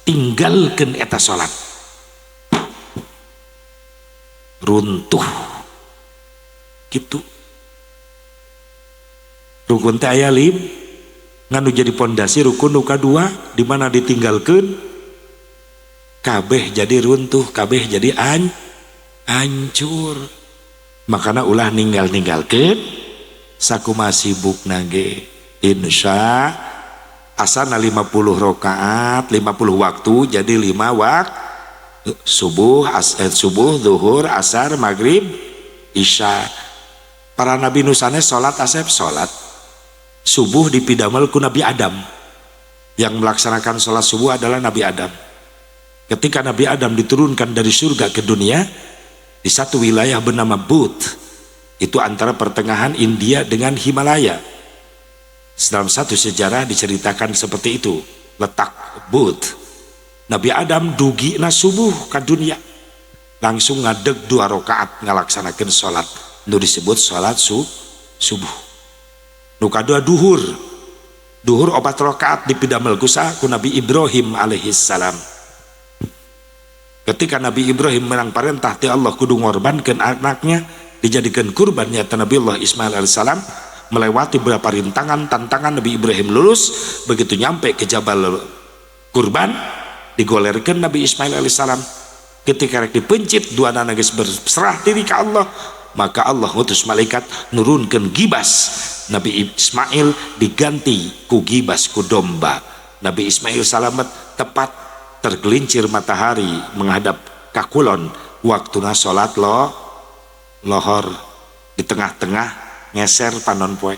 tinggalkan eta salat, runtuh. Gitu. Rukun teh aya 5, nganu jadi pondasi rukun nu kadua di mana ditinggalkeun kabeh jadi runtuh, kabeh jadi hancur. Makana ulah ninggal-ninggalkeun sakumaha sibukna ge. Insya asana 50 rakaat, 50 waktu jadi 5 waktu. Subuh, subuh, zuhur, asar, maghrib, isya. Para nabi nusane salat asep salat. Subuh dipidamel ku Nabi Adam. Yang melaksanakan sholat subuh adalah Nabi Adam. Ketika Nabi Adam diturunkan dari surga ke dunia, di satu wilayah bernama But, itu antara pertengahan India dengan Himalaya. Dalam satu sejarah diceritakan seperti itu, letak But. Nabi Adam dugi na subuh ke dunia, langsung ngadeg dua rakaat ngalaksanakan sholat nu disebut sholat subuh. Nu kadua duhur, duhur opat rakaat dipidamel ku ku Nabi Ibrahim alaihi salam. Ketika Nabi Ibrahim menang perintah ti Allah kudu ngorbankeun anaknya, dijadikan kurbannya Nabi Allah Ismail alaihissalam, melewati beberapa rintangan, tantangan, Nabi Ibrahim lulus. Begitu nyampe ke Jabal Kurban, digolerkan Nabi Ismail alaihissalam. Ketika rek dipencit, dua anak geus berserah diri ke Allah, maka Allah ngutus malaikat nurunkan gibas. Nabi Ismail diganti ku gibas, ku domba. Nabi Ismail salamet. Tepat tergelincir matahari menghadap kakulon, waktuna salat lo lohor. Di tengah-tengah ngeser panon poe,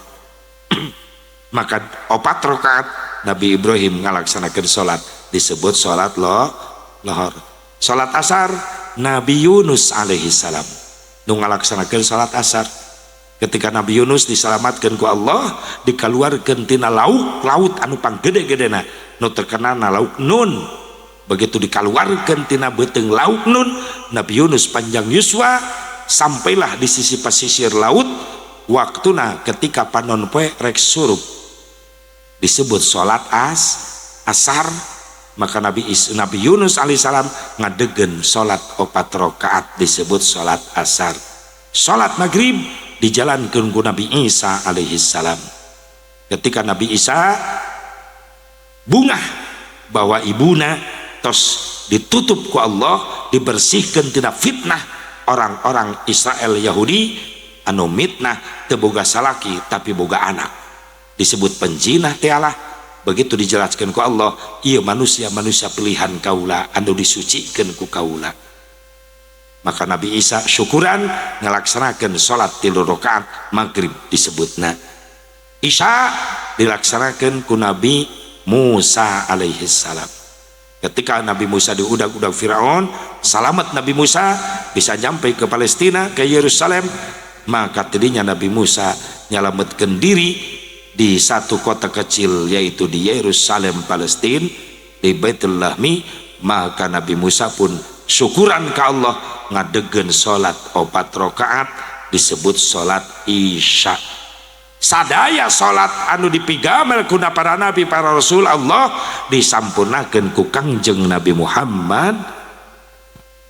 maka opat rakaat Nabi Ibrahim ngalaksanakan salat disebut salat lo lohor. Salat asar, Nabi Yunus alaihi salam nu ngalaksanakeun salat asar. Ketika Nabi Yunus diselamatkan ku Allah, dikeluarkan tina laut, laut anu panggede-gedena nu terkenal na lauk Nun. Begitu dikeluarkan tina beuteung lauk Nun, Nabi Yunus panjang yuswa, sampailah di sisi pesisir laut, waktuna ketika panon poe rek surup, disebut salat asar. Maka Nabi Yunus alaihissalam ngadegen salat opat rakaat disebut salat asar. Salat maghrib dijalankan ku Nabi Isa alaihi salam. Ketika Nabi Isa bungah bahwa ibuna tos ditutup ku Allah, dibersihkan tina fitnah orang-orang Israel Yahudi anu mitnah teu boga salaki tapi boga anak, disebut penjinah tialah. Begitu dijelaskan ku Allah, iya manusia-manusia pilihan kaula anu disucikan ku kaula, maka Nabi Isa syukuran ngelaksanakan sholat tilu rakaat maghrib disebutna. Isya dilaksanakan ku Nabi Musa alaihi salam. Ketika Nabi Musa diudak-udak Firaun, selamat Nabi Musa bisa nyampe ke Palestina, ke Yerusalem. Maka tadinya Nabi Musa nyelametkan diri di satu kota kecil, yaitu di Yerusalem, Palestina, di Baitul Lahmi. Maka Nabi Musa pun syukuran ke Allah, ngadegen salat opat rakaat disebut salat Isya. Sadaya salat anu dipigamel kuna para nabi, para rasul Allah disampurnakeun ku Kangjeng Nabi Muhammad.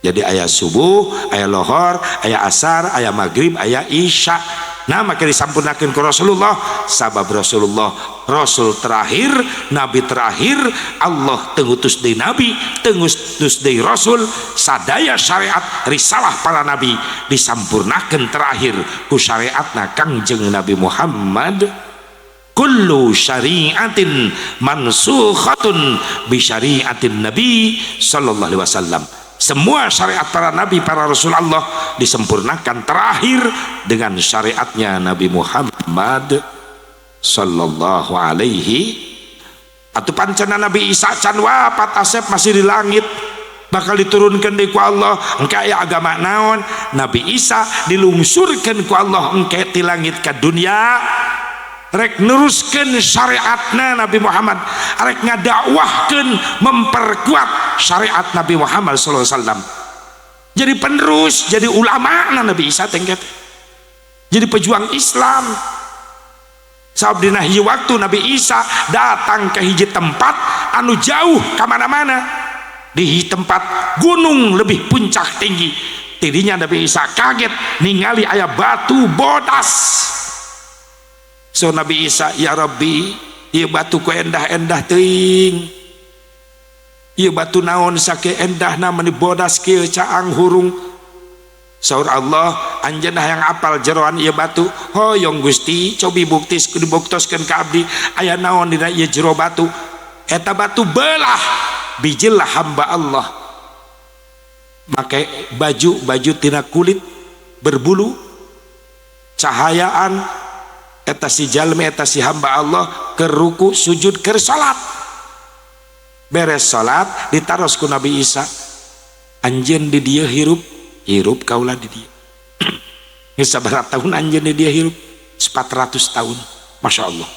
Jadi aya subuh, aya lohor, aya asar, aya maghrib, aya isya. Nah, maka disampurnakeun ku Rasulullah, sabab Rasulullah rasul terakhir, nabi terakhir. Allah teu ngutus deui nabi, teu ngutus deui rasul. Sadaya syariat risalah para nabi disampurnakeun terakhir ku syariatna Kangjeng Nabi Muhammad. Kullu syariatin mansukhatun bi syariatin nabi sallallahu alaihi wasallam. Semua syariat para nabi, para rasul Allah disempurnakan terakhir dengan syariatnya Nabi Muhammad sallallahu alaihi. Atau pancana Nabi Isa can wafat, Asep, masih di langit, bakal diturunkan di ku Allah. Engke aya agama naon? Nabi Isa dilungsurkan ku Allah engke ti langit ke dunia, rek neruskeun syariatna Nabi Muhammad, rek ngadakwahkeun, memperkuat syariat Nabi Muhammad SAW. Jadi penerus, jadi ulama na Nabi Isa tengket, jadi pejuang Islam. Sabab dina hiji waktu Nabi Isa datang ke hiji tempat anu jauh kemana-mana, di hiji tempat gunung lebih puncak tinggi. Tidinya Nabi Isa kaget ningali aya batu bodas. So Nabi Isa, "Ya Rabbi, ieu batu ku endah-endah teuing. Ieu batu naon sakieu endahna, meni bodas kieu, caang hurung?" Saur Allah, "Anjeunna yang apal jeroan ieu batu?" "Hoyong, Gusti, cobi buktis dibuktoskeun ka abdi aya naon dina ieu jero batu." Eta batu belah, bijillah hamba Allah make baju, baju tina kulit berbulu, cahayaan. Eta si jalmi, eta si hamba Allah keur ruku sujud, keur salat. Beres salat ditaros ku Nabi Isa, anjeun di dieu hirup? Hirup kaula di dieu. Geus sabaraha tahun anjeun di dieu hirup? 400 tahun. Masya Allah.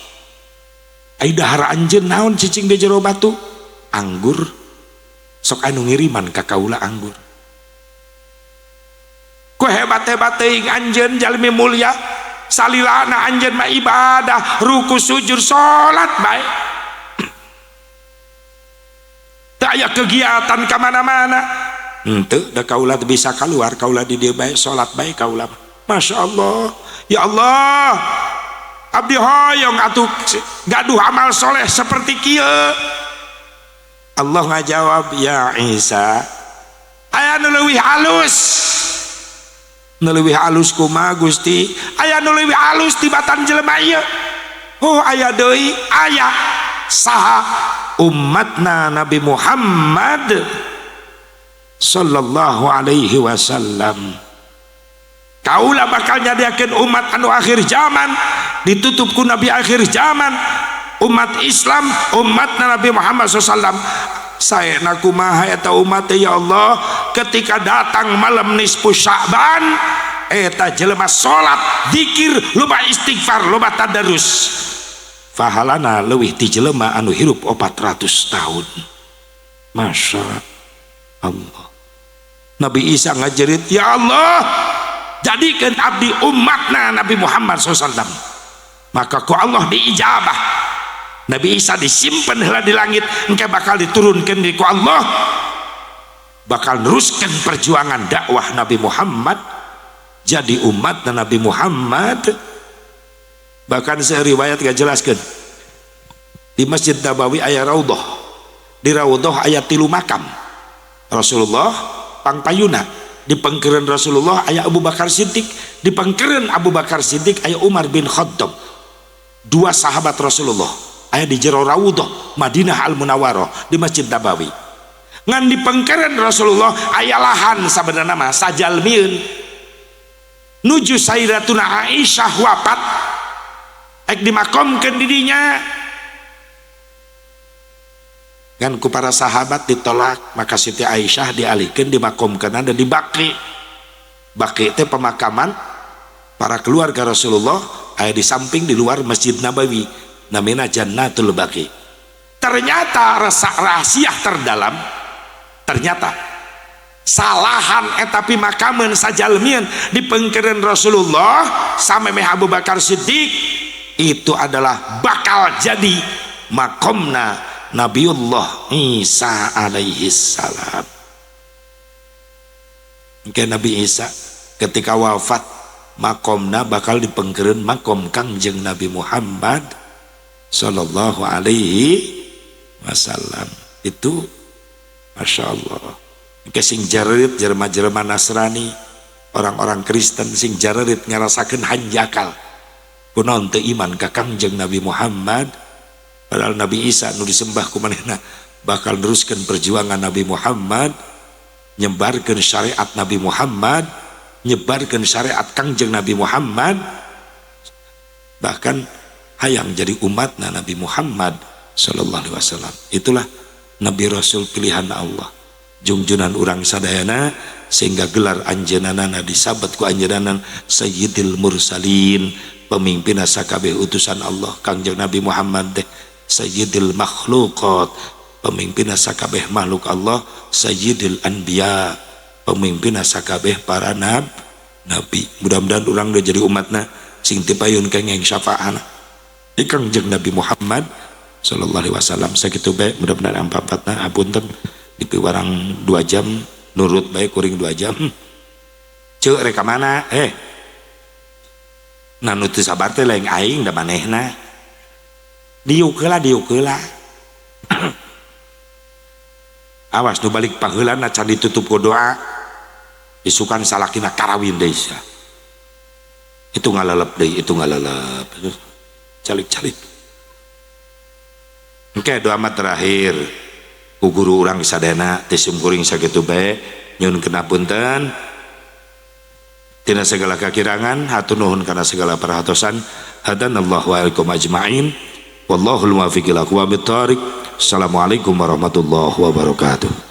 Ai dahar anjeun naon cicing di jero batu? Anggur. Sok anu ngiriman ka kaula anggur. Ku hebat-hebat teuing anjeun jalmi mulia, salilana anjeun mah ibadah, ruku sujud salat bae. Teu aya kegiatan ka mana-mana. Henteu da kaula teu bisa keluar, kaula di dieu bae salat bae kaula. Masya Allah. Ya Allah, abdi hoyong atuh gaduh amal soleh seperti kieu. Allah ngajawab, ya Isa, aya nu leuwih halus. Nu leuwih halus kumaha Gusti? Aya nu leuwih halus tibatan jelema ieu. Oh, aya deui, aya. Saha? Umatna Nabi Muhammad sallallahu alaihi wasallam. Kaula bakal nyadiakeun umat anu akhir zaman, ditutup ku Nabi akhir zaman, umat Islam, umatna Nabi Muhammad sallallahu alaihi wasallam. Saena kumaha eta umat ya Allah, ketika datang malam nisfu Sya'ban eta jelema salat, zikir, loba istighfar, loba tadarus, pahalana leuwih ti jelema anu hirup 400 tahun. Masya Allah. Nabi Isa ngajerit, ya Allah, jadikan abdi umatna Nabi Muhammad shallallahu alaihi wasallam. Maka ku Allah diijabah. Nabi Isa disimpan heula di langit, engke bakal diturunkan di ku Allah, bakal neruskan perjuangan dakwah Nabi Muhammad, jadi umat Nabi Muhammad. Bahkan saya riwayat gak jelaskan, di Masjid Nabawi aya raudhah, di raudhah aya 3 makam Rasulullah pangpayuna, di pengkeren Rasulullah aya Abu Bakar Siddiq, di pengkeren Abu Bakar Siddiq aya Umar bin Khattab, 2 sahabat Rasulullah aya di jero raudhah Madinah Al Munawwarah di Masjid Nabawi. Ngan di pengkeren Rasulullah aya lahan sabenerna mah sajalmieun nuju Sayyidatuna Aisyah wafat ek dimakomkeun di dinya. Kan ku para sahabat ditolak, maka Siti Aisyah dialihkeun dimakomkeun ada di Baqi. Baqi teh pemakaman para keluarga Rasulullah aya di samping di luar Masjid Nabawi, namina Jannatul Baqi. Ternyata rahasia terdalam, ternyata salahan eta pimakameun sajalmieun di pengkeren Rasulullah samemeh Abu Bakar Siddiq itu adalah bakal jadi makomna Nabiullah Isa alaihi salam. Engke Nabi Isa ketika wafat makomna bakal dipengkeren makom Kangjeng Nabi Muhammad sallallahu alaihi wasallam. Itu Masya Allah. Engke sing jarerit jelema-jelema Nasrani, orang-orang Kristen sing jarerit ngarasakeun hanjakal kunaon teu iman ka Kangjeng Nabi Muhammad, padahal Nabi Isa nu disembah ku manehna bakal neruskeun perjuangan Nabi Muhammad, nyebarkeun syariat Nabi Muhammad, nyebarkeun syariat Kangjeng Nabi Muhammad, bahkan hayang jadi umatna Nabi Muhammad sallallahu alaihi wasallam. Itulah Nabi Rasul pilihan Allah, jungjunan urang sadayana, sehingga gelar anjeunana disabet ku anjeunana Sayyidil Mursalin, pemimpin sakabeh utusan Allah Kangjeng Nabi Muhammad teh Sayyidil Makhluqat, pemimpin sakabeh makhluk Allah, Sayyidil Anbiya, pemimpin sakabeh para nabi. Mudah-mudahan urang udah jadi umatna sing tipayun kengeng syafaatna di Kangjeng Nabi Muhammad sallallahu alaihi wasallam. Sakitu bae, mudah-mudahan ampapatna hapunten dipiwarang 2 jam nurut bae kuring 2 jam. Ceuk rek ka mana? Nah nu teu sabar teh lain aing da manehna. Diuk heula, diuk heula. Awas nu balik paheulana can ditutup ku doa. Isukan salakina karawin deui sia. Itu ngalalep deui, itu ngalalep. Calik-calik. Engke doa mah terakhir ku guru urang sadayana teh simkuring sakitu bae nyuhunkeun hapunten tina segala kakirangan, hatur nuhun kana segala perhatosan. Hadanallahu wa alaikum ajmain. Wallahul muwaffiq ila aqwamit thariq. Assalamualaikum warahmatullahi wabarakatuh.